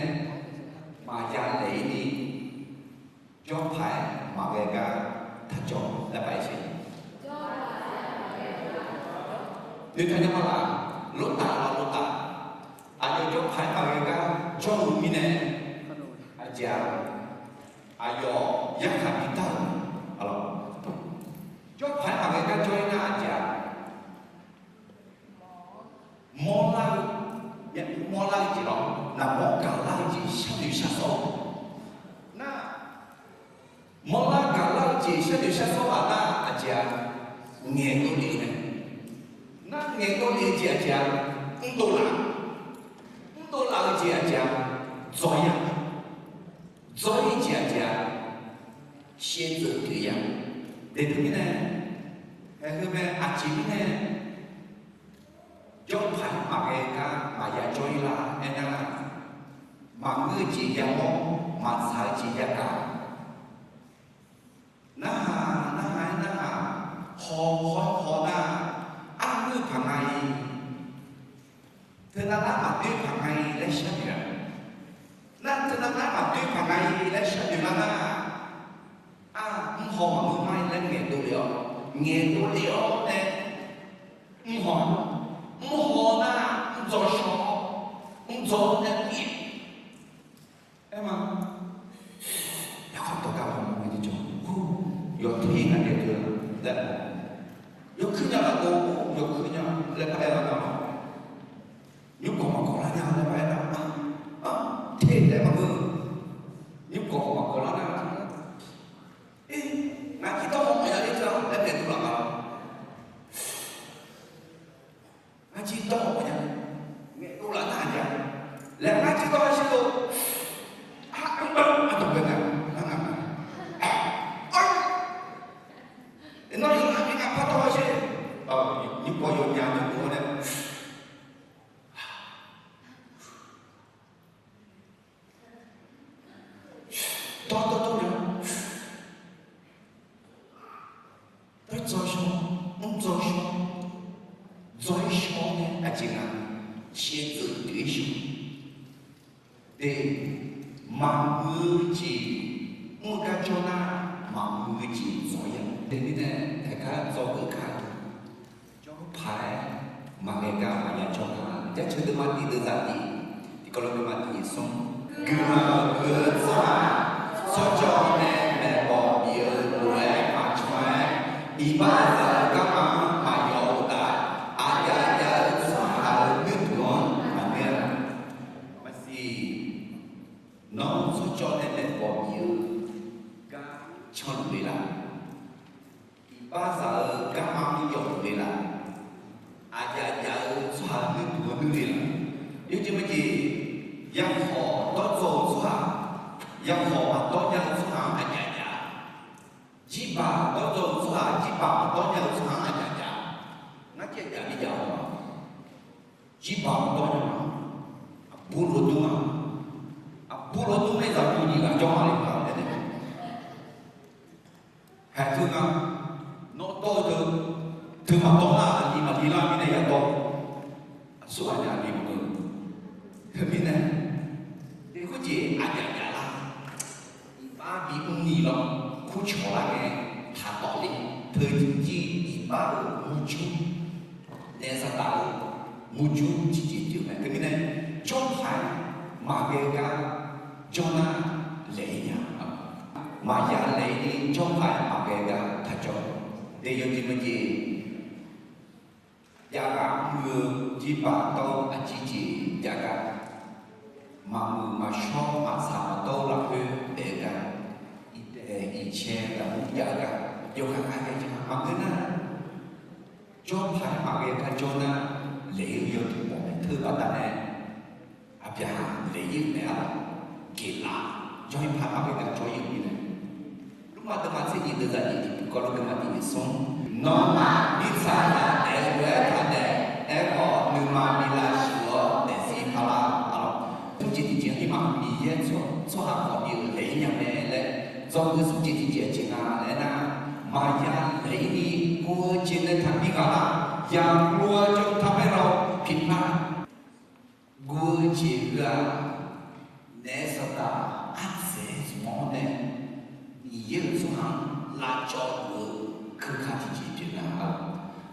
maqya laeq-ir ni, jawr paq-aer maqghae gar taq jawr laer paq-aer siq. Noeqtaq nya ma laf, lortaf laf lortaf. Aqyawf jawr paq-aer maqghae gar jawr-eu mirnae, aqjeq-aq, aqyawf yarkhaq bidar-eu, jawr paq-aer maqghae gar jawr-ir nar aqjeq-aq, mawrlar-eu, mawrlar-eu jeq lawr, naqmawr gaqlar-eu jeq sharnoeq shar sawr-eu nar, mawrlar gaqlar-eu jeq sharnoeq shar sawr-aq nar aqjeq-aq, ngaeqdov lef-eu mae. Nar ngaeqdov lef-eu jeq aqjeq-aq, mrdov laf, mrdov laf-eu jeq aqjeq-aq, dzaw-ir-a, dzaw-ir jeq aqjeq-aq, shaevdzeuf pyeuf-ir-a. Deuq teumirnae, haeq heu mae aqjeq mirnae, jawr paq-aer maqghae gar maqya jawr-ir lar aernar, maqngeur-eu jeq yamawr, maqtsaq-eu jeq yagaq. Narhaq narhaq-aer narhaq, haw haw haw nar, arneur paq nga-iq, teunav nar maqdoer paq nga-iq laer sharnoeq-a. Nar teunav nar maqdoer paq nga-iq laer sharnoeq lar nar, ar, mrhaw maqngeur ma-ir laer ngaeqdov lef-awr, ngaeqdov lef-awr nae, mrhaw, mrhaw nar mrdzaw shaw, mrdzaw nae mr-ir. Aer ma, yarkhaq dawrgar mawr-eu jeq jawr, yawteq-ir nar daef deuq laer, yawkuir nya laf-eu, yawkuir nya laer par aer lar nar, nymrkawq maqkawq lar nya laer par aer nar, teq laer maqngeur, nymrkawq maqkawq lar nar, ngar jir dawr haw mawf ya ler teu-a laer daef dov laf ma lawr. Ngar jir dawr haw mawf ya, ngaeqdov laf nar aqjeq-a, laer ngar jir dawr-aer shir dov, ardanr ardawq bae nga, ngar nga, nawr yawqha mirnae par dawr-aer shir, nymrkawq yawnya dov-awr nae dawr dawr dawr nya, dawr dzaw shaw, mr dzaw shaw, dzaw-ir shaw-awr nae aqjeq nga, shaevdzeuf pyeuf-ir shaw. De, maqmuiq-eu jeq mr-eu gar jawr nar, maqmuiq-eu jeq dzaw-ir-a. Teumirnae, haeq gar dzaw-eu kar, jawr paq-aer maqghae gar maqya jawr nga. Jaceuq deuvma tiq deuvzaq tiq, tiqkawv lof deuvma tiq smr. Guiqlanq huiq-eu tsawrhaq-aq, tsawrjawv nae maeqbawq bif-eu lof-aer maqcan-aer, iqbaxzaq-eu garma-anr maqyawf-eu uqtaf, aqjav jav-eu tsawrhaq-euq nuirduq-anr maqngeur-a. Maqsiq, nawr tsawrjawv nae maeqbawq bif-eu gar canluf le laf? Iqbaxzaq-eu garma-anr yawf le laf? Aqjav jav-eu tsawrhaq nuirduq-anr nuir le laf? Yawjeq majeq, yarkhawf dawrdzaw-eu tsawrhaq, yarkhawf maqdawr nya-eu tsawrhaq-anr aqjav jav, jirbaq dawrdzaw-eu tsawrhaq, jirbaq maqdawr nya-eu tsawrhaq-anr aqjav jav, ngar jav jav bi jav-awq. Jirbaq maqdawr nya-a, aqbur lof dmr-a, aqbur lof dmr nae zaqguq nyiq ghaq jawr ma le ma laer nae, haeq teu nga, nawr dawr-eu teu, teu maqdawr nar aqli maqli lar mirnae ya dawr, aqsurghaq nae aqli maqdawr-eu. Teumirnae, de khoerjeq aqjav jav lar, iqbax bimr ni lawr, kurcawq lar ngae, taqtawf le, teu jir iqbax-euq murjur Naef saqtaf-eu murjur tiqjeq pyeuf mae. Teumirnae, jawrpaq-aer maqghae gar jawr nar laeq-ir nya. Maqya laeq-ir jawrpaq-aer maqghae gar taqjawr. Daef yawjeq maqjeq, jav ghaq mr-eu jirbaq dawr-eu aqjeq jeq jav gar, maqmuiq maqshawr maqtsaq maqdawr-eu lafkhoer daef-eu gar, iqdaef iqcae lafkhoer jav-eu gar, yawkhav khav ghae nya maqngeur nar, jawrpaq-aer maqghae gar jawr nar, laeq-ir-eu yawduq mawf mae. Teubaqda nae Aqbyaqhaq laeq-ir-euq mae-a lawq. Geqlaf jawr-ir paq maqghae gar jawr-ir-euq mirnae, Lormav deuvma tser nyiq deuvzaq nyiq tiqpov kawv lof deuvma tiq nyiq smr, nawmaf mirtsaq zaq daef-eu lof-aer taqdaef, aerkhawf nuima bi lavshuif-awr daefzir paq lar-a lawq. Smr jeq tiqjeq-anr irmaf Miqyaer tsawrhaq khawf bi-euq laeq-ir nya mae laer, dzawgeuf smr jeq tiqjeq-a jeq nga laer aernar, maqya laeq-ir ni guv-eu jeq nae taqbi ghaq lar, yaqguv-eu jawr taq paer lar-awr piqpar guv-eu jeq heu-aq, naef saqtaf ardzaeq zmq-awr nae, Miqyaer-euq tsawrhaq-anr lavcawv luf-eu keuka tiqjeq pyeuf nga-a.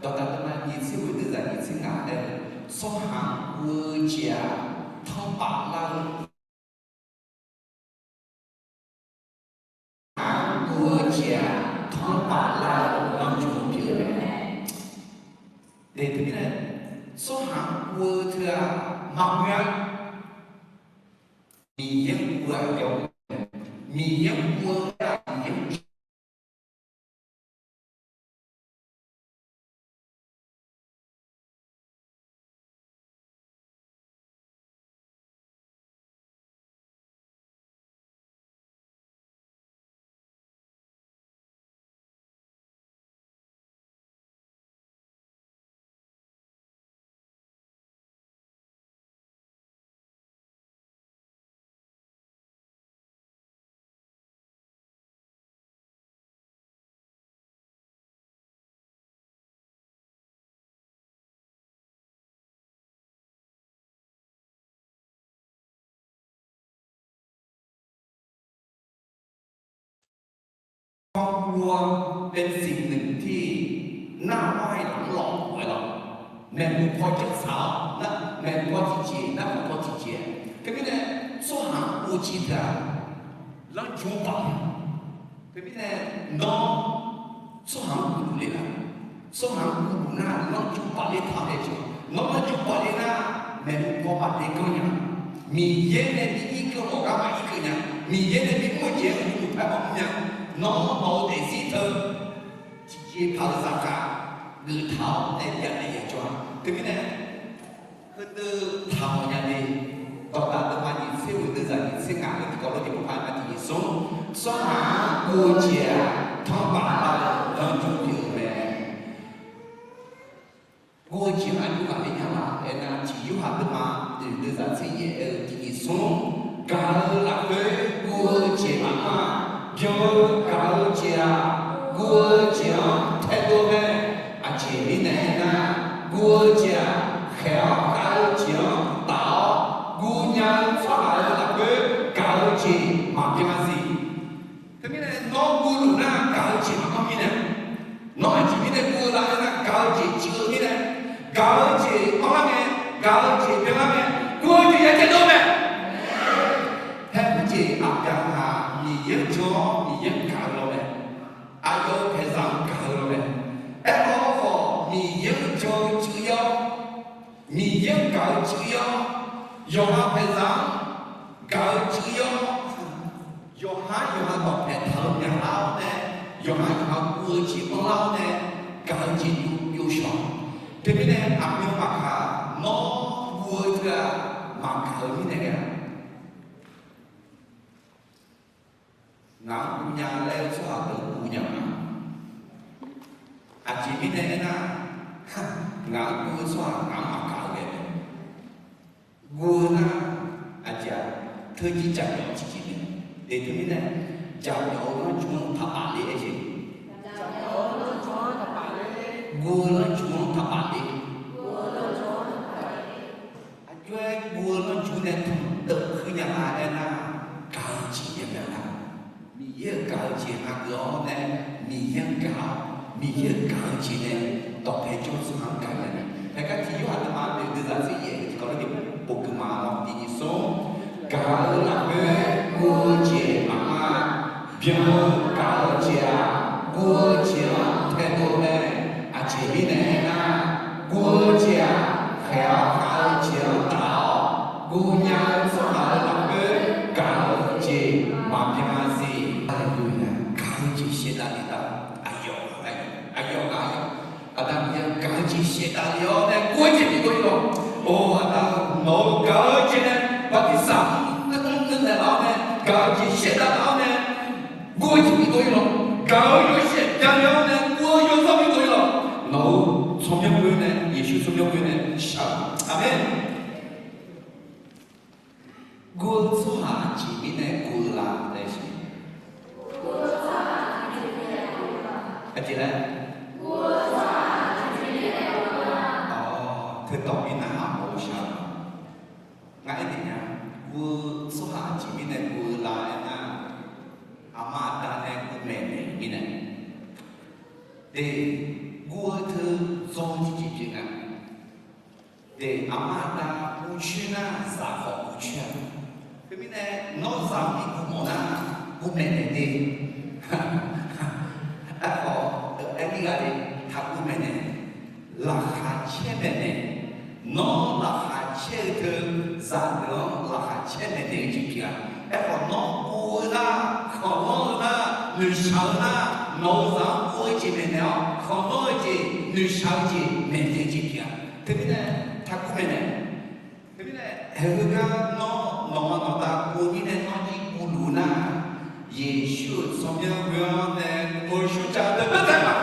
Dawqdaq deuvma nyiq tser ghoeq deuvzaq nyiq tser ngaq laer-eu, tsawrhaq guv-eu jeq-aq, tanrpaf lar-eu Aq, guv-eu jeq-aq, tanrpaf lar-eu lanrjmq pyeuf-eu mae. Teumirnae, tsawrhaq guv-eu teu-aq, maqmuiq-a. Miqyaer guv-eu aqyawf-eu, Miqyaer guv-eu aqyawf-eu Guv-eu เป็นสิ่งหนึ่งที่น่าไหว้หลังหลอกหวย lawq. Maeqhu paw janr tsaq-awr, maeqhu paw tiqjeq, narhaq paw tiqjeq. Teumirnae, tsawrhaq guv-eu jeq teu-aq, lanrjmq baf-eu. Teumirnae, nawr tsawrhaq-anr guv luf le laf. Tsawrhaq-anr guv luf nar, lanrjmq baf le taq-awr nae jeq. Nawr lanrjmq baf le nar, maeqhu paw baf le ganr nya. Miqyaer nae bi irkeuv ghawqgar maqirkeuv nya. Miqyaer nae bi mr-eu jeq-anr uqduq paer maqmr nya. Nawr nawq-eu daefzir teu tiqjeqpaq-eu zaqkhav geuf taq-awr nae byav nae ya jawr-a. Teumirnae, heudeuq taqmawf nya le. Dawqdaq deuvma nyiq tser ghoeq deuvzaq nyiq tser ngaq-eu tiqkawv lof tiqpov paq-aer ma tiqnyiq smr, tsawrhaq-anr guv-eu jeq-aq, tanrpaf lar-eu lanrjmq pyeuf-eu mae. Guv-eu jeq-anr aqjox ghaqler nya la aernar, tiq Yorhaq deuvma oeq deuvzaq tser yaef aer-eu tiqnyiq smr, gaq-eu lafkhoer guv-eu jeq maqanr-a. Byan-eu gaq-eu jeq-aq, guv-eu jeq-anr taedov mae. Aqjeq mirnae aernar, guv-eu jeq-aq, khaeq-awr gaq-eu jeq-anr taf-awr, guv nya-eu tsawrhaq-euq lafkhoer gaq-eu jeq maqbyan-a siq. Teumirnae nawr guv luf nar gaq-eu jeq maqanr mirnae, nawr aqjeq mirnae guv-eu la aernar, gaq-eu jeq cuiv-eu mirnae, gaq-eu jeq anrlar ngae, gaq-eu jeq byanlar ngae, guv-eu jeq ya taedov mae. Haer khoerjeq aqbyaqhaq Miqyaer-anr jan-awr Miqyaer-anr gaq-eu law mae. Aqyawf-euq paeqzaq-anr gaq-eu law mae. Aerkhawf, Miqyaer-anr jan-eu cuiv-awr, Miqyaer-anr gaq-eu cuiv-awr, yawqha paeqzaq-anr gaq-eu cuiv-awr, yawqhar yawqha dawqpae taq-eu myaqlar-awr nae, yawqhar yawqha guv-eu jeq anrlar-awr nae, gaq-eu jeq byov shawq. Teumirnae aqmyan maqkaq, nawr guv-eu teu-aq, maqgaq-eu mirnae ghae-a. Ngaq-anr guv nya laer-eu tsawrhaq deuq guv nya ma. Aqjeq mirnae aernar, ngaq-anr guv-eu tsawrhaq ngaq-anr maqgaq-eu ghae mae. Guv-eu nar, aqjeq-aq, teujir jaqmyawf tiqjeq mae. Eq, teumirnae, jaqmyawf-eu lanrjmq-anr taqpaf ler aer jeq. Guv-eu lanrjmq-anr taqpaf ler. Aqjox-aer guv-eu lanrjmq nae tmq deuv keuv nya nga aernar, gaq-eu jeq ya mya nar, Miqyaer-euq gaq-eu jeq hageuf-awr nae, Miqyaer-anr gaq-awr, Miqyaer-euq gaq-eu jeq nae dawqpae jawr tsawrhaq-anr gaq nya nae, Haeqgar tiq Yorhaq deuvma oeq deuvzaq tser yaef tiqkawv lof-aer jeq bof geuf ma lawr. Tiq nyiq smr, gaq-eu lafkhoer guv-eu jeq maqma, byan-eu gaq-eu jeq-aq, guv-eu jeq-anr taedov-eu mae. Aqjeq mirnae aernar, guv-eu jeq-aq, khaeq-awr khav-eu jeq-anr taf-awq. Guvnya-eu tsawrhaq-euq lafkhoer gaq-eu jeq maqbyan-a siq. Haleluya! Gaq-eu jeq shaevdav lef-a. Aqyawf, aqyawf, aqyawf, aqda Miqyaer-anr gaq-eu jeq shaevdav lef-awr nae guv-eu jeq bidov-ir lawq. Or, aqda, nawq-euq gaq-eu jeq nae bartirsaq mr naeqlaf-awr nae, gaq-eu jeq shaevdav laf-awr nae guv-eu jeq bidov-ir lawq. Gaq-eu yawshaef byanlef-awr nae guv-eu yawzawr bidov-ir lawq. Nawq-euq tsawrmyanr khoer nae, Yeqsur tsawrmyanr khoer nae shaq-eu. Aqmeq. Guv-eu tsawrhaq aqjeq mirnae guv-eu la laer siq. Aqjeq laer? Teu dawq mirnae aqmawf-eu shaq-eu. Ngar aernaeq nya, guv-eu tsawrhaq aqjeq mirnae guv-eu la aernar, aqma aqda nae guvmaeq naeq-eu mirnae. De, guv-eu teu dzawr tiqjeq pyeuf nga. De, aqma aqda guvcoer nar zaq khawf guvcoer-a. Teumirnae nawr zaq-anr bi guvmawf nar, guvmaeq naeq de. Aerkhawf, aer-ir ghaq le, taqguv maeqnaeq, laqkhaq caer maeqnaeq. Nawr laqkhaq caer-eu teu, zaqdeuq-anr laqkhaq caer maeqnaeq-eu jeq pyeuf-a. Aerkhawf, nawr guv-eu nar, khanqlanr-eu nar, noeqshaq-eu nar, nawq-euq zaq-anr guv-eu jeq maeqnaeq-awr, khanqlanr-eu jeq, noeqshaq-eu jeq maeqnaeq-eu jeq pyeuf-a. Teumirnae taqguv maeqnaeq. Teumirnae haeqheu gar nawr nawqma nawqda guv-eu mirnae nawr jir guvluf-eu nar, Yeqsur-euq tsawrmyanr ghoe-awr nae ghoe-eu shawrjav deuq beuv taef-a.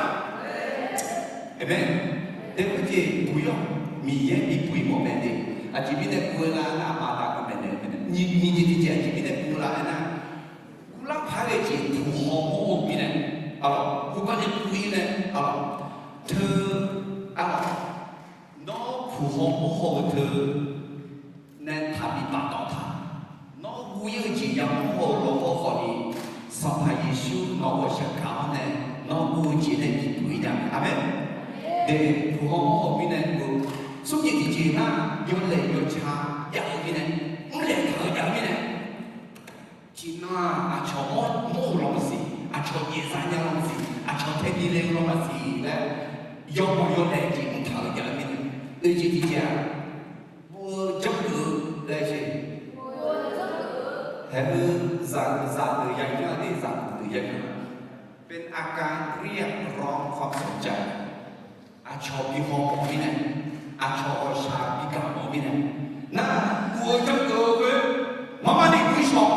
Aqmeq. Teumirnae jeq buq-ir-awq. Miqyaer bi buq-ir mawf mae de. Aqjeq mirnae guv-eu la aernar, aqma aqda guvmaeq naeq-eu mirnae, nyiq jeq tiqjeq aqjeq mirnae guv-eu la aernar, guvlar paq-aer ghae jeq puq haw mawr-eu mirnae, arlawq, guvgar nae guv-ir nae, arlawq, teu, arlawq, nawr puq haw mawr haw-eu teu nae taqbi baqdawq taq. Nawr guv-ir-eu jeq yamawr haw-eu lawqhaw khawfni, Sanqpaq Yeqsur nawq-euq ghawqshaq gaq-awr nae, nawr guv-eu jeq nae bi buq-ir nya. Aqmeq. De, puq haw mawr haw mirnae, smr jeq tiqjeq nar, yawlaeq yawca jav-eu mirnae, mrlaeq taq-eu jav-eu mirnae, tiqnan-aq aqcawq mawr-eu lawmaqsiq, aqcawq yaeqzaq nya lawmaqsiq, aqcawq tae bi le-eu lawmaqsiq laer, yawmawq yawlaeq jeq mrtaq-eu jav-eu mirnae, oeq jeq tiqjeq-aq, guv-eu janrgeuf-eu laer jeq. Haeqheu zaq, zaqdeuq yagaq-a de, zaqdeuq yagaq-a. เป็นอาการเรียกร้องความสนใจ Aqcawq bi haw mawf mirnae, aqcawq ghawqshaq bi gaq mawf mirnae, nar, guv-eu janrgeuf-eu khoer, marmar ni guv shawq.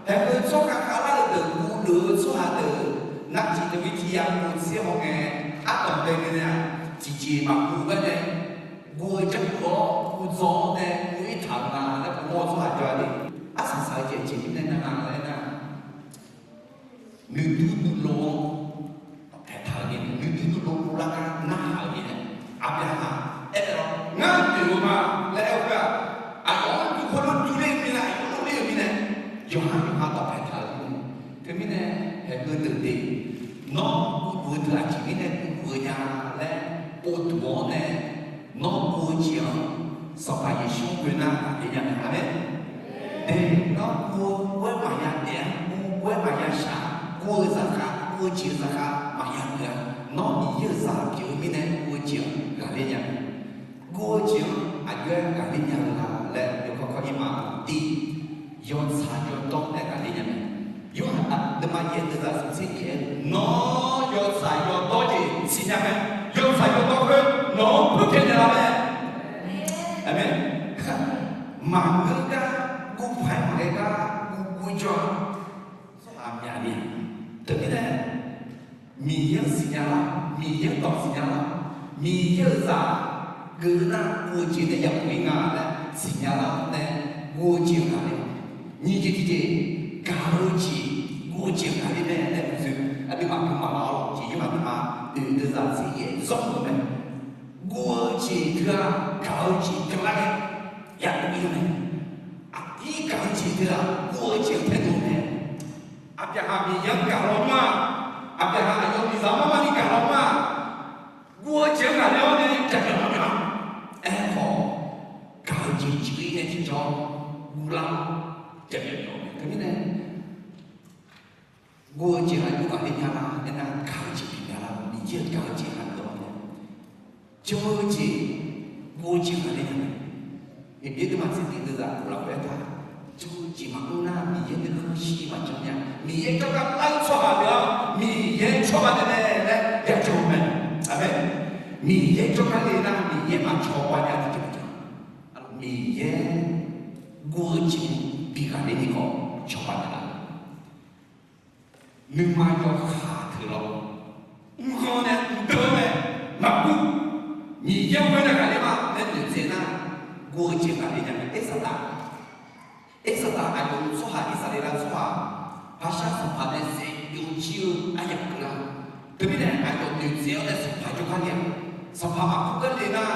Haeqheu tsawrhaq khavlar-eu deuq guvluf-eu tsawrhaq deuq, navciq deuq-ir tiq ya guv tser haw ngae, ardanq bae ngae nae-aq, tiqjeq maqguv gar nae, guv-eu janrgeuf-awr guv dzawr-awr nae guv-ir taq-eu nga laer, guv mawr-eu tsawrhaq jawr-a de. Arsaq saq-eu jeq aqjeq mirnae nar nga laer nar, nuidur nuilov-anr dawqpae taq-eu mirnae, nuidur nuilov guvlar gar narhaq-eu mirnae, Aqbyaqhaq aer-awr, ngar noeq-eu ma laer aer-eu khoer-aq, aqyawf-anr duq hawr-eu durler-eu mirnae, aqyawf-anr ler-eu mirnae, yawqha yawqha dawqpae taq-eu mirnae. Teumirnae, haeqheu deuq de, nawr guvluf-eu deuq aqjeq mirnae guvluf-eu nya laer povduq-awr nae, nawr guv-eu jeq-anr Sanqpaq Yeqsur-anr ghoe nar ghaqler nya mae. Aqmeq. De, nawr guv-eu ghoer maqya daef-a, guv-eu ghoer maqya shaq, guv-eu zaqkhav, guv-eu jeq zaqkhav maqya geuf-a. Nawr Miqyaer-euq zaq pyeuf-eu mirnae guv-eu jeq-anr ghaqler nya mae. Guv-eu jeq-anr aqjox-aer ghaqler nya-eu la laer yawkawr kawr-ir ma. Tiq, yawtsaq yawdawr nae ghaqler nya mae. Yorhaq deuvma yaef deuvzaq smq tser yaef-aer, nawr yawtsaq yawdawr jeq siqnya mae. Yawtsaq yawdawr khoer nawq-anr purpyaeq naeqlaf mae. Aqmeq. Maqngeur gar, guv paq-aer maqghae gar guv guv jawr-a. Tsawrhaq myaq ni, teumirnae Miqyaer-anr siqnya lar, Miqyaer-anr dawq siqnya lar, Miqyaer-euq zaq geuf nar guv-eu jeq nae yabuq-ir nga laer siqnya lar nae guv-eu jeq-anr ghaqler. Nyiq jeq tiqjeq, gaq-eu jeq, guv-eu jeq-anr ghaqler mae laer uqzoe aqduimaf guiqlanq laf-awr lawq. Jeq yawrhaq duimaf oeq deuvzaq tser yaef zanr-eu mae. Guv-eu jeq teu-aq, gaq-eu jeq byanlar nae yabuq-ir-eu mae. Aqdir gaq-eu jeq teu-aq, guv-eu jeq-anr taedov-eu mae. Aqbyaqhaq Miqyaer-anr gaq lawnmr-aq, Aqbyaqhaq aqyawf miqzaq-anr marmar ni gaq lawnmr-aq, guv-eu jeq-anr ghaqler-awr guv-eu jeq ghaqler ghaqler nya lar, aernar gaq-eu jeq bif nya lar, Miqyaer-euq gaq-eu jeq ghaqler-awr nae, jan-eu jeq, guv-eu jeq ghaqler nya mae. Heqbyaer deuvma tser tiq deuvzaq lafkhoer aertaq, jan-eu jeq maqngeur nar, Miqyaer nuikhanr shir maqjan nya. Miqyaer jawrgar lar-eu tsawrhaq deuq-anr Miqyaer cawba naeq mae laer yajan-eu mae. Aqmeq. Miqyaer jawrgar le nar, Miqyaer maqcawba nya tiqjeq maqjan. Miqyaer guv-eu jeq bi ghaqler ni khawf cawba naeq lar. Nuima yawkaq teuq lawr, mrghanr nae mqdeuv-eu mae, maqguv, Miqyaer-anr ghoer nae ghaqler ma laer noeqtsaev nar, guv-eu jeq ghaqler nya mae. Aersaqdaq, Aersaqdaq aqyawf-euq tsawrhaq, Irsaqleqlav tsawrhaq, Paqshar sanqpaq nae saef byovjir-eu aryamq keuvlar. Teumirnae aqyawf noeqtsaev-awr nae sanqpaq jawrgar le-aq, sanqpaq maqkur gar le nar,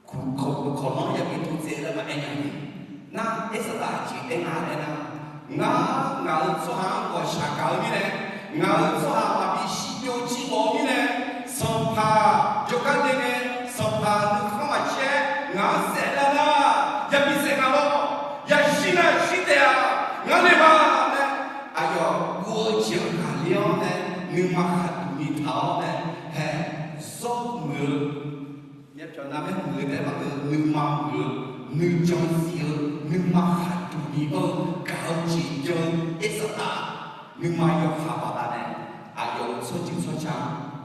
kawqlanr yabi tov tsaev laer maqaer nya ni. Nar Aersaqdaq aqjeq aer nga laer nar, ngar, ngaq-euq tsawrhaq-anr ghawqshaq gaq-eu mirnae, ngaq-euq tsawrhaq maqbi shir byovjir mawf-eu mirnae, sanqpaq jawrgar le ngae, sanqpaq nuikhanr maqcaer ngaq-anr saef lar nar, yabi saef nga lawr, yashir nar shir taef-a, ngar le ma laer, aqyawf guv-eu jeq-anr ghaqler-awr nae, nuima khaqduq ni taq-awr nae, hae, zawr muiq-eu, myavpyawq navmaer muiq-eu taef-aer maqngeur, nuima muiq-eu, nuijan siq-eu, nuima khaqduq ni anr-eu, gaq-eu jeq jan-eu Aersaqdaq, nuima yawkaq baqdanae, aqyawf-euq tsawrjeuq tsawrca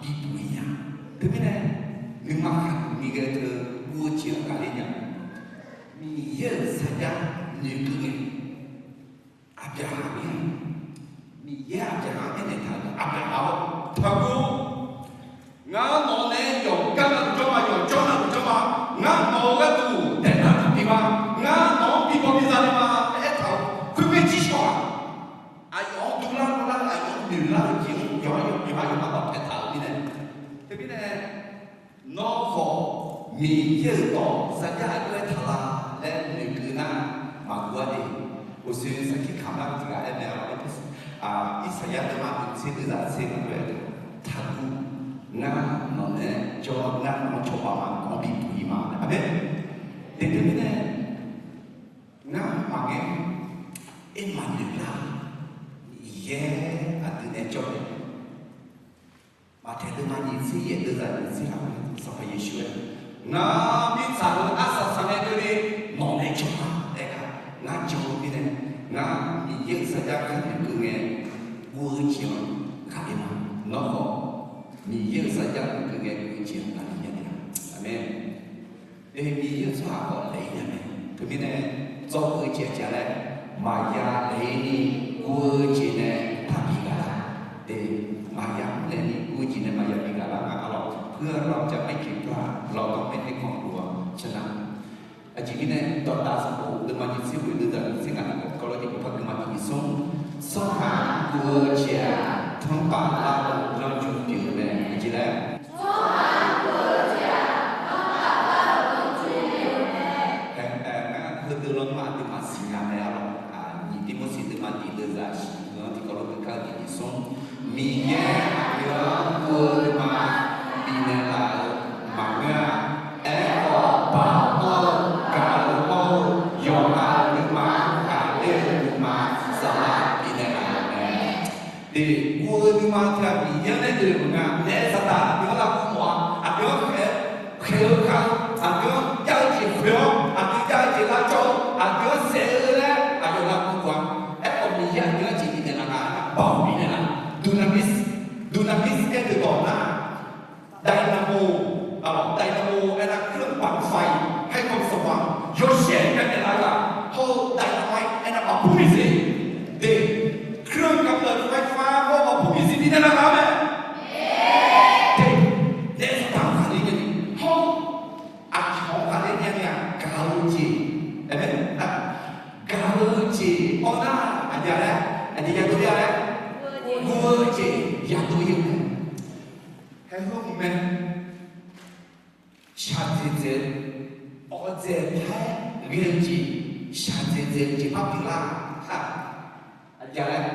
bibuq-ir nya. Teumirnae, nuima khaqduq ni ghae teu guv-eu jeq-anr ghaqler nya. Miqyaer-euq sarjax noeqkeuv ngae, Aqbyaqhaq-anr, Miqyaer Aqbyaqhaq-anr aernaeq taq-euq, Aqbyaqhaq-or, taqguv. Ngar nawq-anr nae yawqgar navluf jawr ma, yawqjawr navluf jawr ma. Ngar nawq-euq gharduq daeqnar taq bi ma. Ngar nawq-anr bi baw bi za le ma laer aertaq-euq khoermae jir shawq-aq, aqyawf-anr dovlar dovlar-eu, aqyawf-anr noeqlar-eu jeq-anr yawqha yawqha yawqha yawqha baf paeq taq-euq mirnae. Teumirnae, nawr khawf Miqyaer-euq dawq sarjax aqjox-aer taq la laer noeqkeuv nar, maqguv-a de. Uqshoe sarkir kamq lar tiq ghaq aer mae-a, Irsaqyar deuvma tser deuvzaq tser lafkhoer aertaq, taqguv. Ngar nawq nae jawr, ngar nawq-anr cawba ma, nawq-anr bibuq-ir ma. Aqmeq. Teumirnae, ngar maqngaer, aer maqnoeq lar, Miqyaer aqdui nae jawr nae Maqtaeq deuvma nyiq tser yaeq deuvzaq nyiq tser lafkhoer Sanqpaq Yeqsur aer, ngar mirtsaq-euq arsaq saqngae keuvni nawq nae jawr ma laer gar, ngar jan-eu mirnae, ngar Miqyaer-euq sarjax kar noeqkeuv ngae guv-eu jeq-anr ghaqler ma. Nawr khawf Miqyaer-euq sarjax noeqkeuv ngae guv-eu jeq-anr ghaqler nya-a. Aqmeq. Miqyaer-euq tsawrhaq khawf laeq-ir nya mae. Teumirnae, dzawgeuf-eu jeq aqjeq laer, maqya laeq-ir ni guv-eu jeq nae taqbi ghaq lar. Maqya laeq ni guv-eu jeq nae maqya bi ghaq lar nga arlawq. เพื่อเราจะไม่ผิดพลาด เราต้องไม่ให้ความกลัวชนะ Aqjeq mirnae, Dawqtaf sanqbof deuvma nyiq tser ghoeq deuvzaq nyiq tser ngaq tiq kawv lawr jeq par geufma tiq nyiq smr, tsawrhaq guv-eu jeq-aq, tanrpaf lar-eu lanrju pyeuf-eu mae. Aqjeq laer, Ngar heudeuq lanrma aqduimaf siqnya mae arlawq. Nyiq Tirmorseq deuvma tiq deuvzaq shiq-anr tiq kawv lawr geuf kar-eu tiq nyiq smr, Miqyaer aqdui-anr guv-eu nuima bifnaeq laf-euq maqngeur-a. Aerkhawf, baoq-eu, gaq-eu hawr-eu, yawqha-euq nuima-anr ghaqler-eu nuima saflar bifnaeq laf-euq mae. Guv-eu nuima tiq ghaq Miqyaer nae oe-euq maqngeur-a. Naef saqdaq aqdui-anr lavguv mawf-a. Aqdui-anr khaeq-eu, khaeq-eu kar-eu, aqdui-anr jav-eu jeq khoeq-awr, aqdui jav-eu jeq lavcawv-eu, aqdui-anr saef-eu laer aqyawf lavguv mawf-a. Aerkhawf, Miqyaer aqdui-anr jeq bifnaeq laf nga, baoq bifnaeq laf. Dunamis, dunamis aer-eu dawq nar, dynamo, dynamo aernar เครื่องปั่นไฟ ให้ความสว่าง yawshaef bifnaeq laf-eu ghaq, hawr-eu dynamite aernar maqbur miqsiq, de, เครื่องกำเนิดไฟฟ้า hawr maqbur miqsiq bifnaeq laf nga mae. De, naef saqdaq-anr ghaqler nya ni, hawr-eu aqcawq-anr ghaqler nya ni-aq, gaq-eu jeq, gaq-eu jeq awr nar aqjeq laer, aqjeq yadov ya laer, guv-eu jeq yadov ir-eu mae. Haeq heu hmq mae. Shaqdzaeq dzaeq-eu, awqdzaeq par-aer ghae-eu jeq, shaqdzaeq dzaeq-eu jeq par pyeuflar-aq, aqjeq laer,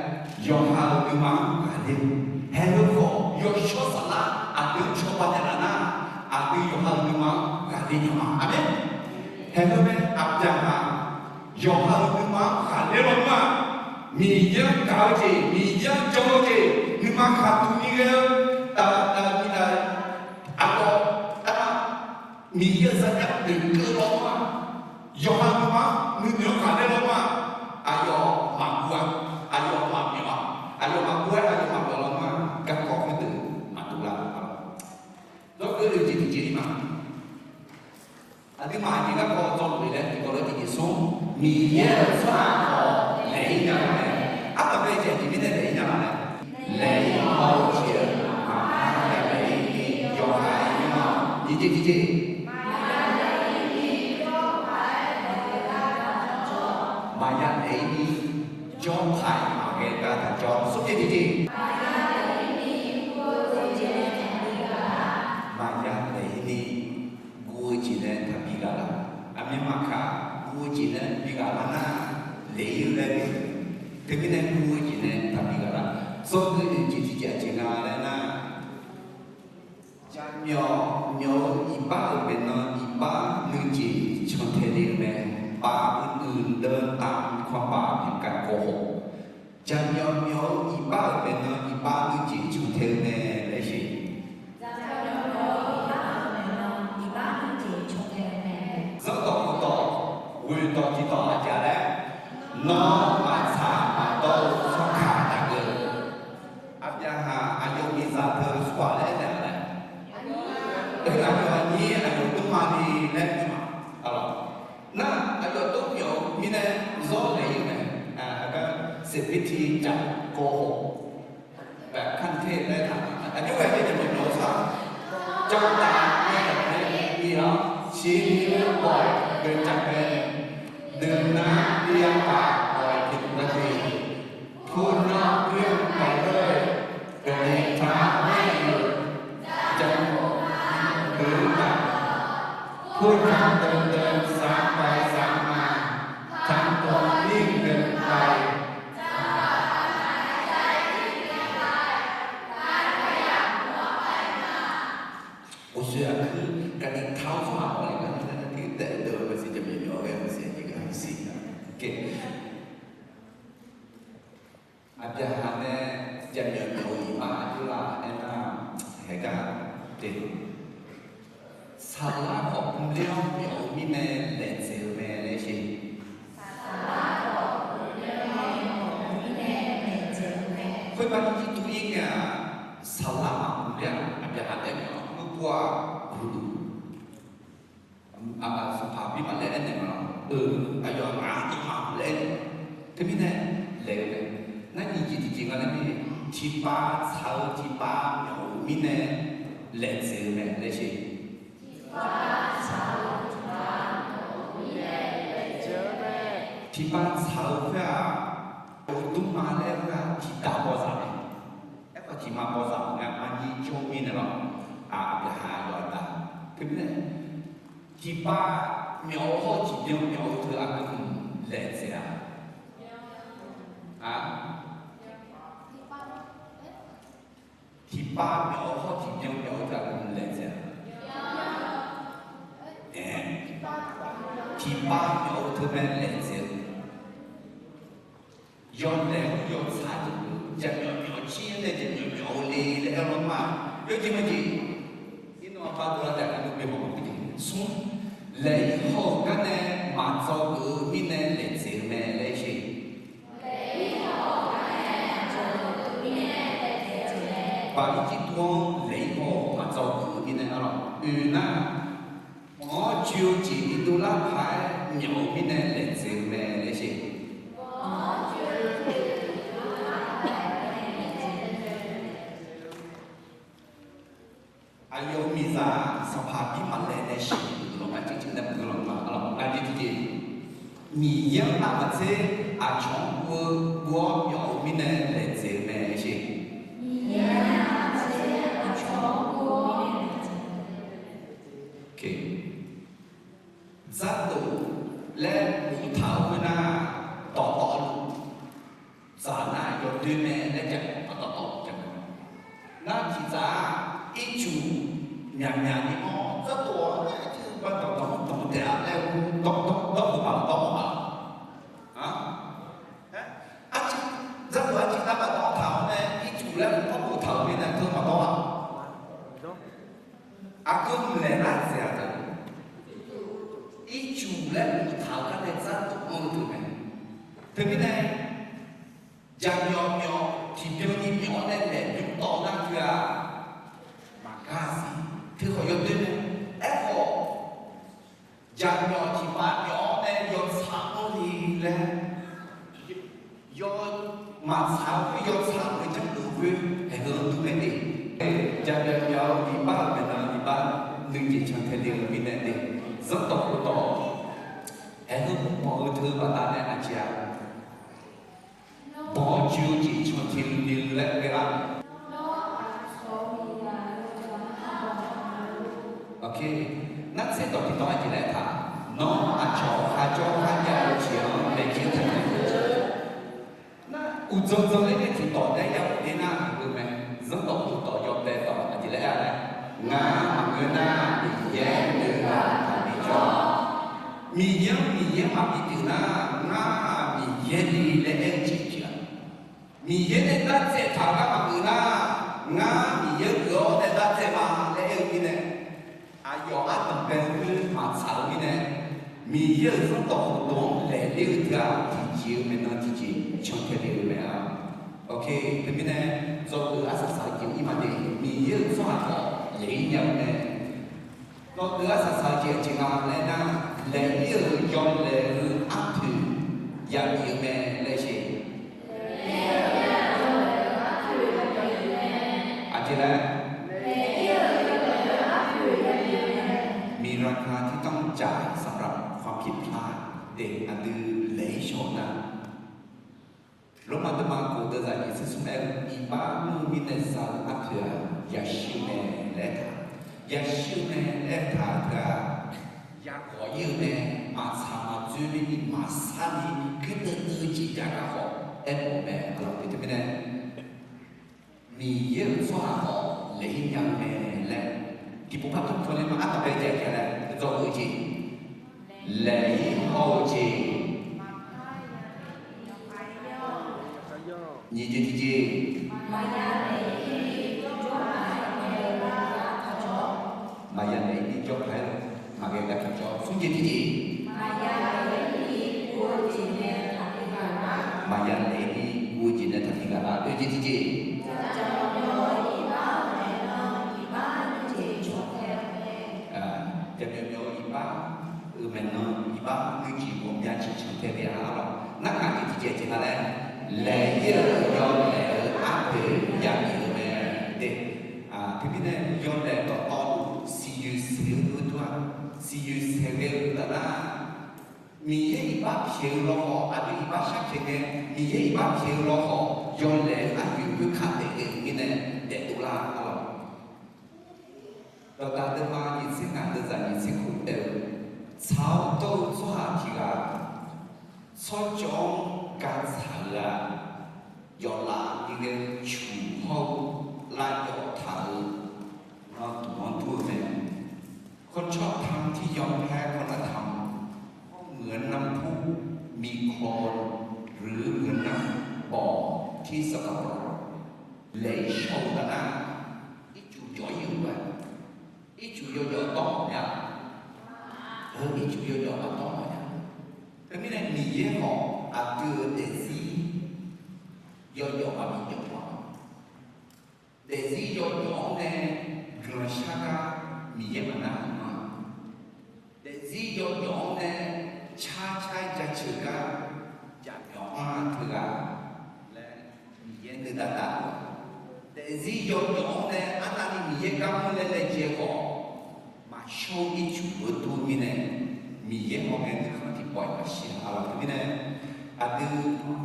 yawqha-euq nuima-anr ghaqler-eu, haeq heu khawf yawshawr saflar aqdui-anr cawba naeqlaf nar, aqdui yawqha-euq nuima-anr ghaqler nya ma. Aqmeq. Haeq heu mae, aqbyaqhaq yawqha-euq nuima-anr ghaqler lawnmr-aq, Miqyaer-anr gaq-eu jeq, Miqyaer-anr jan-eu jeq, nuima khaqduq ni ghae-eu, aqyawf, Miqyaer-euq sarjax noeqkeuv law ma. Yawqha nuima-anr nuinoeq-anr ghaqler law ma. Aqyawf maqguv-a, aqyawf maqmyawf-a, aqyawf maqguv-aer aqyawf maqmyawf law ma. Garkawv khoerdeuq maqdov lar-a. Dawrkeuv oeq jeq tiqjeq-ir ma. Aqduimaf aqjeq garkawv dzawgeuf laer tiqkawv lof-aer tiqjeq smr, Miqyaer-euq tsawrhaq khawf laeq-ir nya-eu mae. Ardanqbae jeq aqjeq mirnae laeq-ir nya laf laer, laeq-ir haw-eu jeq-aq, maqpar laeq-ir ni yawqha-ir nya-awq. Nyiq jeq tiqjeq, maqya laeq-ir ni jawrpaq-aer maqghae gar taq jawr. Smr jeq tiqjeq, maqya laeq-ir ni guv-eu jeq nae taqbi ghaq laf. Aqmyanmaf kaq guv-eu jeq nae bi ghaq lar nar, laeq-ir-eu laer, teumirnae guv-eu jeq nae taqbi ghaq laf. Sawrkeuv oeq jeq tiqjeq aqjeq nga laer nar, jaqmyawf myawf-eu iqbax-euq maeqnan iqbax nuijeq cantae le-eu mae. Baf uiqdeuq deuv tav kanr baf myanqkar kawv haw. Jaqmyawf myawf-eu iqbax-euq maeqnan iqbax nuijeq cantae-eu mae laer sheq. Zanrdawq khofdawq, ghoeqdawq tiqdawq aqjeq-a laer, nawr maqtsaq maqdawr-eu tsawrkaq taqgeuf. Aqbyaqhaq aqyawf miqzaq teu tsawrhaq laer aernaeq-a laer, aqyawf aqnyir aqyawf dmrma ni laer aernaeq-a. Nar aqyawf dawrmyawf-eu mirnae zawr laeq-ir mae. Aqgar seqbirtiv jaq kawv haw, baef kanr ter laer taq, aqjox ghae-eu jeq jaqmyawf myawf-eu sar, jawrtav nae-aq nae bi-awr siqni-eu bawq-iq geujav bae, deuqnar bi yagaq bawq-iq tiqdeuq gharduq, ผู้นำเรื่องไปเลย gaqnaeq taq-aer ghae-eu, jaqmyawf deuq-eu ghaq, ผู้นำเดินๆ สามไปสามมา ทั้งตรงวิ่งเดินไป Uqshoe aqkuir gaqnaeq taq-awr tsawrhaq bawq-iq gar nae daef-eu deuq-eu maqsiq, jaqmyawf myawf-eu ghae maqsiq, aqjeq gar maqsiq. Aqbyaqhaq nae jaqmyawf myawf-eu iqbax aqjox la aernar, haegar te, saqlar khawf mrler-awr myawf-eu mirnae laeqtsaeq-eu mae laer sheq. Khoergar irjir tuv-ir ngae-aq, saqlar maqmr ler-aq, aqbyaqhaq taef-aer myawf-awr mrpov-aq, guqduq Sanqpaq Aqbir maqlaer aernaeq ma lawr. Eu, aqyawf ngaq-anr dov ma laer aernaeq ma. Teumirnae laeq-eu mae. Nar nyiq jeq tiqjeq nga laer mae. Tiqpav tsaq-eu tiqpav myawf-eu mirnae laeqtsaeq-eu mae laer sheq. Tiqpav tsaq-eu khoer-aq, dmrma laer khoer-aq tiqdav bawzaq mae. Aerkhawf tiqma bawzaq nga, arnyir jawr mirnae lawr. Aqbyaqhaq yawqha dav. Teumirnae tiqpav myawf-eu hawr-eu tiqbyan myawf-eu teu aqgeu hmq laeqtsaeq-a. Tiqpav myawf-eu hawr-eu tiqbyan myawf-eu teu aqgeu hmq laeqtsaeq-a. Ae, tiqpav myawf-eu teu mae laeqtsaeq-eu. Yawlaeq-anr yawtsaq-eu, jaqmyawf myawf jir-anr nae jaqmyawf myawf-eu le laer aer-awr ma. Yawjeq majeq, irnawv aqbar dovlar daq-eu nuibe haw maqpar jeq smr, laeq-ir haw-eu gar nae maqdzawgeuf-eu mirnae laeqtsaeq-eu mae laer sheq. Baqir jir tuv-anr laeq-ir haw-eu maqdzawgeuf-eu mirnae arlawq, oeq nar, mq-anr joe-eu jeq bidov lar paq-aer myawf-eu mirnae laeqtsaeq-eu mae laer sheq. Aqyawf-euq miqzaq Sanqpaq Aqbir maqlaer nae sheuq-eu guiqlanq-anr aqjeq tiqjeq, Miqyaer-anr navmaqtser aqcawq-anr guv-eu guv-awr myawf-eu mirnae laeqtsaeq-eu mae sheq. Dzardof laer boftaq-eu khoernar, dawqtawvluf dzaq nar yawdoer mae laer jav-awr dawqtawvluf jav-a. Nar tiqdzaq-aq, ircuf myaqmyaq ni mawr dzardof-awr nae aqjeq-eu ba dawqtawvluf dawq taef-a laer ur dawqtawvluf dawqtawvluf dawq-a. Arciv Aqgeu mqlaeq nar dzaeq-a teu. Ircuf laer mqtaq-eu gar nae dzardof-anr-eu teu mae. Teumirnae, jaqmyawf myawf tiqbyan ni myawf-awr nae laeqbymr tawv nar teu-aq, maqgar siq. Teukhawf yawdoer mae. Aerkhawf, jaqmyawf tiqpav myawf-awr nae yawtsaq-anr ni laer, yaw maqtsaq-eu khoer yawtsaq-eu janrdov khoer haeq-eu dur mae de. Jaqmyawf myawf-eu iqbax-euq maeqnan iqbax nuijeq cantae le-eu mirnae de. Zanrdawq khofdawq haeq-eu mrbanq-eu teu baqdanae aqjeq-aq, banq-awr joe-eu jeq cantae le-eu laer ghae-a. Nar tserdawq tiqdawq aqjeq laer taq, nawr aqcawq kharjawr kharjav-eu jeq-anr laejae taq-eu. Nar uqdzan dzan ler nae tiqdawq taef-aer ya-euq nar-eu mae. Zanrdawq khofdawq yawbae dawq aqjeq laer-a laer, ngar maqngeur nar Miqyaer nuighaq taqbi jawr. Miqyaer-anr Miqyaer maqbi pyeuf nar, ngar-aq Miqyaer ni laer aer-eu jeq pyeuf-a. Miqyaer nae dartsaev taq-eu gar maqgeuf nar, ngar Miqyaer geuf-awr nae dartsaev ma laer aer-eu mirnae, aqyawf ardanq bae-eu khoer maqtsaq-eu mirnae, Miqyaer-euq zanrdawq khofdawq-anr laeq ler-eu teu-aq, tiqjeq-eu maeqnan tiqjeq cantae le-eu mae-a. Teumirnae, dzawgeuf arsaq saq-eu jeq ir ma de, Miqyaer-euq tsawrhaq khawf laeq-ir nya-eu mae. Dzawgeuf arsaq saq-eu jeq aqjeq nga laer nar, laeq-ir-euq yawlaeq-eu arpoeq yabif-eu mae laer sher. Aqjeq laer มีราคาที่ต้องจ่ายสำหรับความผิดพลาด de aqdui laeq-ir shaw nar, Lormav deuvma kof deuvzaq nyiq tser smr aer-eu, iqbax mr-eu mirnae za-eu arpoeq-aq yashir-eu mae laer taq. Yashir-eu mae aer-eu taq-eu teu-aq, yaghawq-ir-eu mae, maqtsaq maqdzoer ni maqsar ni, kuir deuvdeuv-eu jeq jav gar khawf aermawf-eu mae. Aqlawq pyeuf teumirnae, Miqyaer-euq tsawrhaq khawf laeq-ir nya-eu mae laer, tiqpov par tmr tmr ler ma. Ardanq bae jav-eu jeq laer dzawgeuf-eu jeq, laeq-ir hawr-eu jeq. Nyiq jeq tiqjeq, maqya naeq-ir ni jawr paq-aer maqghae gar tiqjawr. Smr jeq tiqjeq, maqya naeq-ir ni guv-eu jeq nae taqbi ghaq lar. Maqya naeq-ir ni guv-eu jeq nae taqbi ghaq lar. Oe jeq tiqjeq, jaqmyawf myawf-eu iqbax-euq maeqnan iqbax nuijeq cantae-eu mae. Jaqmyawf myawf-eu iqbax-euq maeqnan iqbax nuijeq ghawqmya jeq cantae le-a lawq. Narhaq jeq tiqjeq jeq nga laer, laeq-ir-euq yawlaeq-eu arpoeq yabif-eu mae de. Teumirnae yawlaeq dawqtawvluf siqyoeq saeq-eu dur-aq, siqyoeq saeq ghae-eu taf nar, Miqyaer iqbax pyaeq-eu lawkhawf, aqdui iqbax sharpyaeq ngae, Miqyaer iqbax pyaeq-eu lawkhawf, yawlaeq-eu aryoeq khoerkaq daef ghae-eu mirnae daefdov lar-a lawq. Dawqdaq deuvma nyiq tser ngaq deuvzaq nyiq tser khof aer-eu, tsaq-awr dawr-eu tsawrhaq tiq ghaq, tsawrcawv-anr gatsaq-eu-aq, yawflaf ni ghae-eu cuq hawr-eu lavjawf taq-euq nan duq-anr dur-eu mae. คนชอบธรรมที่ยอมแพ้คุณธรรม เพราะเหมือนน้ำพุมีโคลน หรือเหมือนน้ำบ่อที่สกปรก laeq-ir shaw-eu taf nar, ircuf jawf-ir-euq mae. Ircuf yawjawf dawr mawf nya. Ircuf yawjawf maqdawr mawf nya. Teumirnae Miqyaer khawf aqdui-euq daefzir yawjawf maqbi jawf ma. Daefzir yawjawf-anr nae guiqlanq shar gar Miqyaer maqnar-euq ma. Daefzir yawjawf-anr nae car car-aer jaceuq gar jaqmyawf anr-a teughaq laer Miqyaer nuidav dav-eu. Daefzir yawjawf-anr nae arnavni Miqyaer gar mr laer laejae khawf, maqshawr-eu ircuf lof-aer dur mirnae, Miqyaer hawr ngae nuikhanr tiqpawf-iq maqshir-a lawq. Teumirnae, aqdui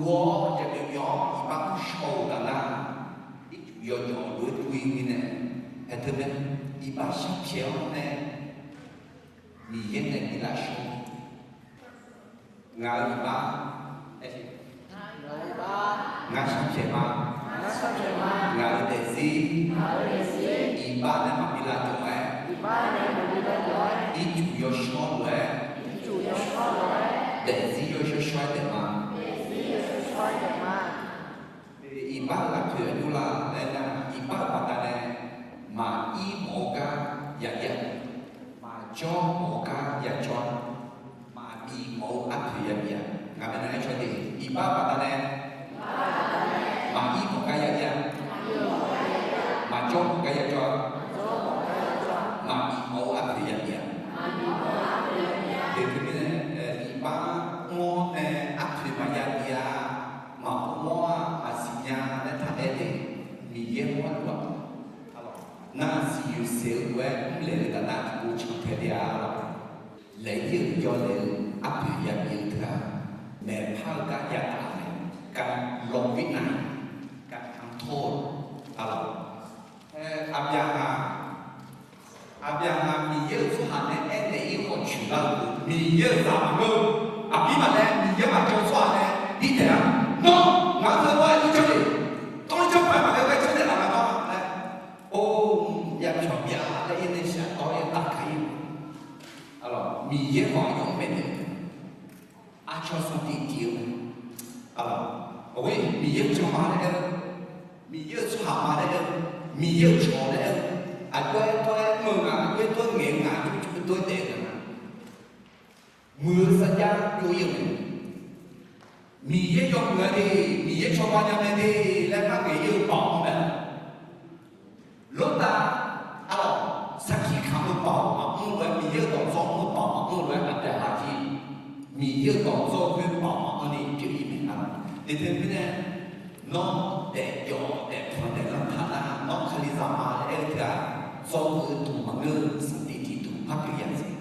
ghov-awr jaqmyawf myawf-awr iqbax mr shaw-euq taf nar, ircuf yawjawf lof-aer dur-ir mirnae, haeq teu mae, iqbax sharpyaeq-awr nae Miqyaer nae bi lafshawr. Ngaq-euq iqbax, ngar sharpyaeq ma. Ngaq-euq daefzir, iqbax nae maqbi lavjawf-aer, ircuf yawshawr lof-aer, daefzir yawshawr shawr-aer taef ma. Iqbax-euq laftoeq-aer dur la laer nar, iqbax-euq baqdanae maqir mawf-eu gar yaqyav Miqyaer mawrluf-aq, nar siqyoeq saeq-eu lof-aer mrlaeq-eu taf nar tiqpov cantae le-a lawq. Laeq-ir-euq yawlaeq-eu arpoeq yabif-eu teu-aq, maeqpar-eu gar yadaq-eu mae, การลงวินัย การทำโทษ arlawq. Aqbyaqhaq, Aqbyaqhaq Miqyaer-euq tsawrhaq nae aernaeq-ir khawf coeqlar-eu, Miqyaer-euq zaq maqngeur-eu, aqbir maqlaer Miqyaer maqjan-eu tsawrhaq nae birtaeq-a, Nawr ngaq-anr teu lof-aer janrnaeq, tawrjanr paq-aer maqghae-aer janrnaeq laf-a laer, or, yapyawq byav laer ir nae shaqdawr-aer tafkaq-ir-eu, Miqyaer khawf aqyawf-anr maeqnaeq-eu mae. Aqcawq sanqtiq tiq-eu mae. Awr, Miqyaer-euq jan ma laer aer-eu, Miqyaer-euq tsawrhaq ma laer aer-eu, Miqyaer-euq cawq laer aer-eu, aqjox-aer tawr-aer mr-eu nga, aqjox-aer tawr-aer ngaeq-eu nga, aqjox-aer tawr-aer daef-eu nga. Muiq-eu sarjax byov-ir-euq mae. Miqyaer yawmuiq-a de, Miqyaer cawba nya mae de laer par ngaeq-ir-eu baoq-anr mae. Lortav, arlawq, sarkir kamq-eu baoq maqmr-eu lof-aer, Miqyaer-euq dawqdzawr mr-eu baoq maqmr-eu lof-aer, Aqbyaqhaq jir, Miqyaer-euq dawqdzawr khoer baoq maqanr ni pyeuf-ir mae arlawq. Teumirnae, nawr daefjawf daefpanq daeflanr taq nar, nawr Kalizaq ma laer aer-eu teu-aq, dzawgeuf-eu dmq maqngeur-eu sanqtiq tiq dmq par pyeuf ya jeq.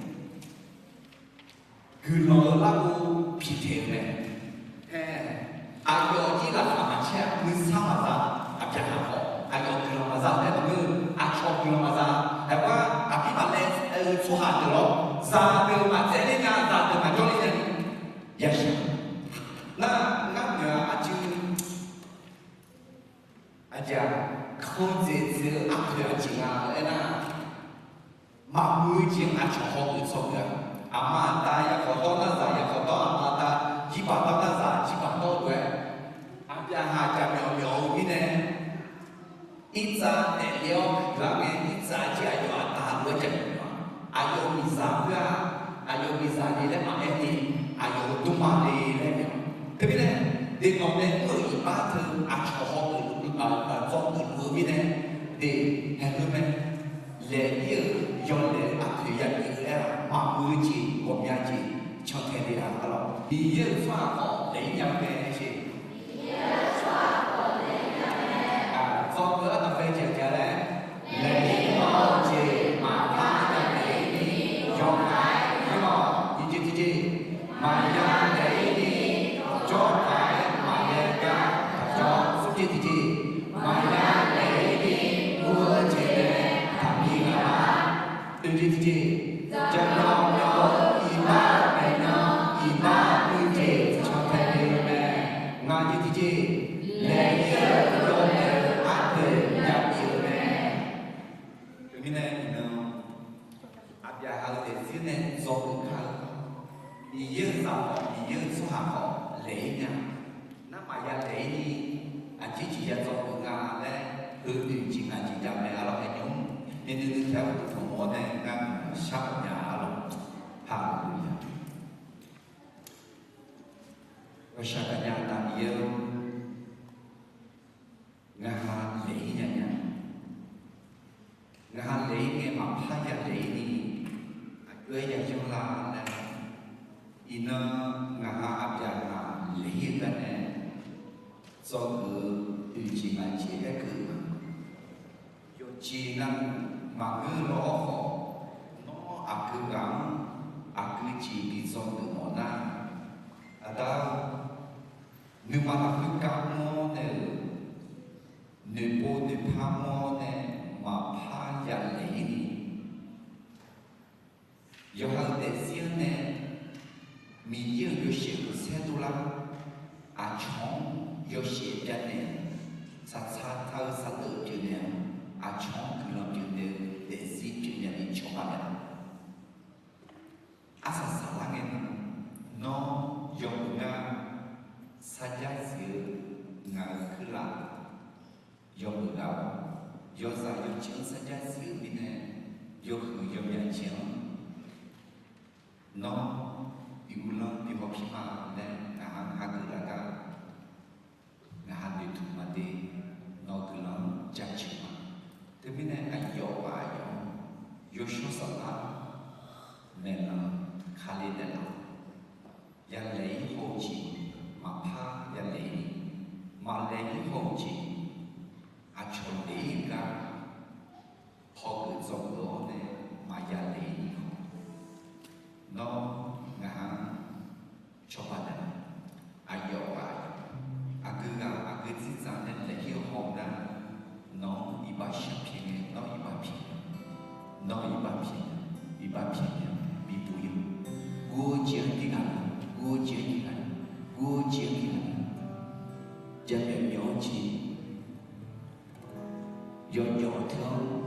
Guiqlanq-eu larghov piqtaeq-eu mae. Aer, aqyawf jir laqkhaq maqcaer-aq, nuisar maqza, Aqbyaqhaq khawf aqyawf guiqlanq maqza tae maqngeur, aqcawq guiqlanq maqza. Aerkhawf-aq, aqbir maqlaer-eu tsawrhaq deuq lawr, zaqdeuq maqtsaevler nya, zaqdeuq maqjawrler nya ni yashaq. Nar, ngar noeq-a aqjeq, aqjeq-aq, kanqdzaeq dzaeq-eu arpoeq aqjeq nga aernar, maqmuiq-eu jeq-anr aqcawq hawgeuf tsawrgeuf-a. Aqma aqda yaqkawq dawr nar zaq, yaqkawq dawr aqma aqda, jirbaq dawr nar zaq, jirbaq dawr lof-aer, Aqbyaqhaq jaqmyawf myawf-eu mirnae, irtsav daefle-awr guiqlar ngae, irtsav jir aqyawf aqda lof-aer jaqmyawf myawf-a. Aqyawf miqzaq khoer-aq, aqyawf miqzaq le laer maqaer ni, aqyawf-euq dmrma le laer myawf. Teumirnae, de nawq nae mr-euq iqbax teu aqcawq hawgeuf, dzawgeuf luf-eu mirnae, de, haeq heu mae. Laeq-ir-euq yawlaeq-eu arpoeq yabif-eu aer-aq, maqmuiq-eu jeq ghawqmya jeq cantae le-a arlawq. Miqyaer-euq tsawrhaq khawf laeq-ir nya mae jeq. Dzawgeuf-eu arnavpae jeq aqgeu laer, laeq-ir mawr-eu jeq maqpar yadaef-ir ni, yawqghaq-aer mr-awq. Nyiq jeq tiqjeq, maqya laeq-ir ni, jawrtaq-aer maqya gar taqjawr. Smr jeq tiqjeq, maqya laeq-ir ni, guv-eu jeq nae taqbi ghaq-a. Oeq jeq tiqjeq, jaqmyawf myawf-eu iqbax maeqnan, iqbax muiq jeq cantae le-eu mae. Ngaq jeq tiqjeq, laeq-ir-eu yawlaeq-eu arpoeq yabif-eu mae. Teumirnae iqnan, Aqbyaqhaq-eu daefzir nae dzawgeuf kar-eu, Miqyaer-euq zaq khawf, Miqyaer-euq tsawrhaq khawf laeq-ir nya. Nar maqya laeq-ir ni, aqjeq jeq ya dzawgeuf nga laer, heu oeq jeq ngaq jeq jav mae arlawq. Haeqnymr, myavnuiv nuiv taef-aer uqduq tanqmawf-awr nae ngar shar mawf nya arlawq. Haleluya. Ghawqshaq gaqnya Aqda Miqyaer-or, ngaqha laeq-ir nya nya. Ngaqha laeq-ir ngae maqpar ya laeq-ir ni, aqjox-aer yayanr lar laer. Iqnan ngaqha Aqbyaqhaq laeq-ir-eu gar nae, dzawgeuf-eu oeq jeq ngaq jeq aerkeuv-eu ma. Yawqjeq navluf maqngeur-eu lawr khawf, nawr aqgeu ghaq-anr aqgeu jeq bi dzawgeuf mawf nar, Aqda-or, nuima lafkhoer gar mr-awr nae-euq, noeqpov noeqpar mr-awr nae maqpar ya laeq-ir ni, yawqha-euq daefzir-anr nae Miqyaer-euq yawshaef-euq saer dovlar, aqcawq-anr yawshaef byav naeq, saqtsaq taq-eu saqdeuq pyeufnaeq-awr, aqcawq-anr guiqlanq pyeufnaeq-eu daefzir pyeufnya ni cawba naeq-a. Arsaq saqlar ngae, nawr yawmuiq ngar sarjax zif-eu ngaq-euq kuirlaf yawmuiq ghaq-awr, yawzaq yawjeq-anr sarjax zif-eu mirnae, yawhuiq yawmyaq jeq-anr nawr bi uvlanr bi hawpir ma laer ngaq-anr hageuf lar gar, ngaqha noeqtmq maqde, nawq-eu guiqlanq-anr jaceuq ma. Teumirnae aqyawf aqyawf-anr yawshawr saflar maeqnan Kali naeqlaf, ya laeq-ir haw-eu jeq maqpar ya laeq-ir ni, maqlaeq-ir haw-eu jeq, aqcawq yawqjawq-eu teu-anr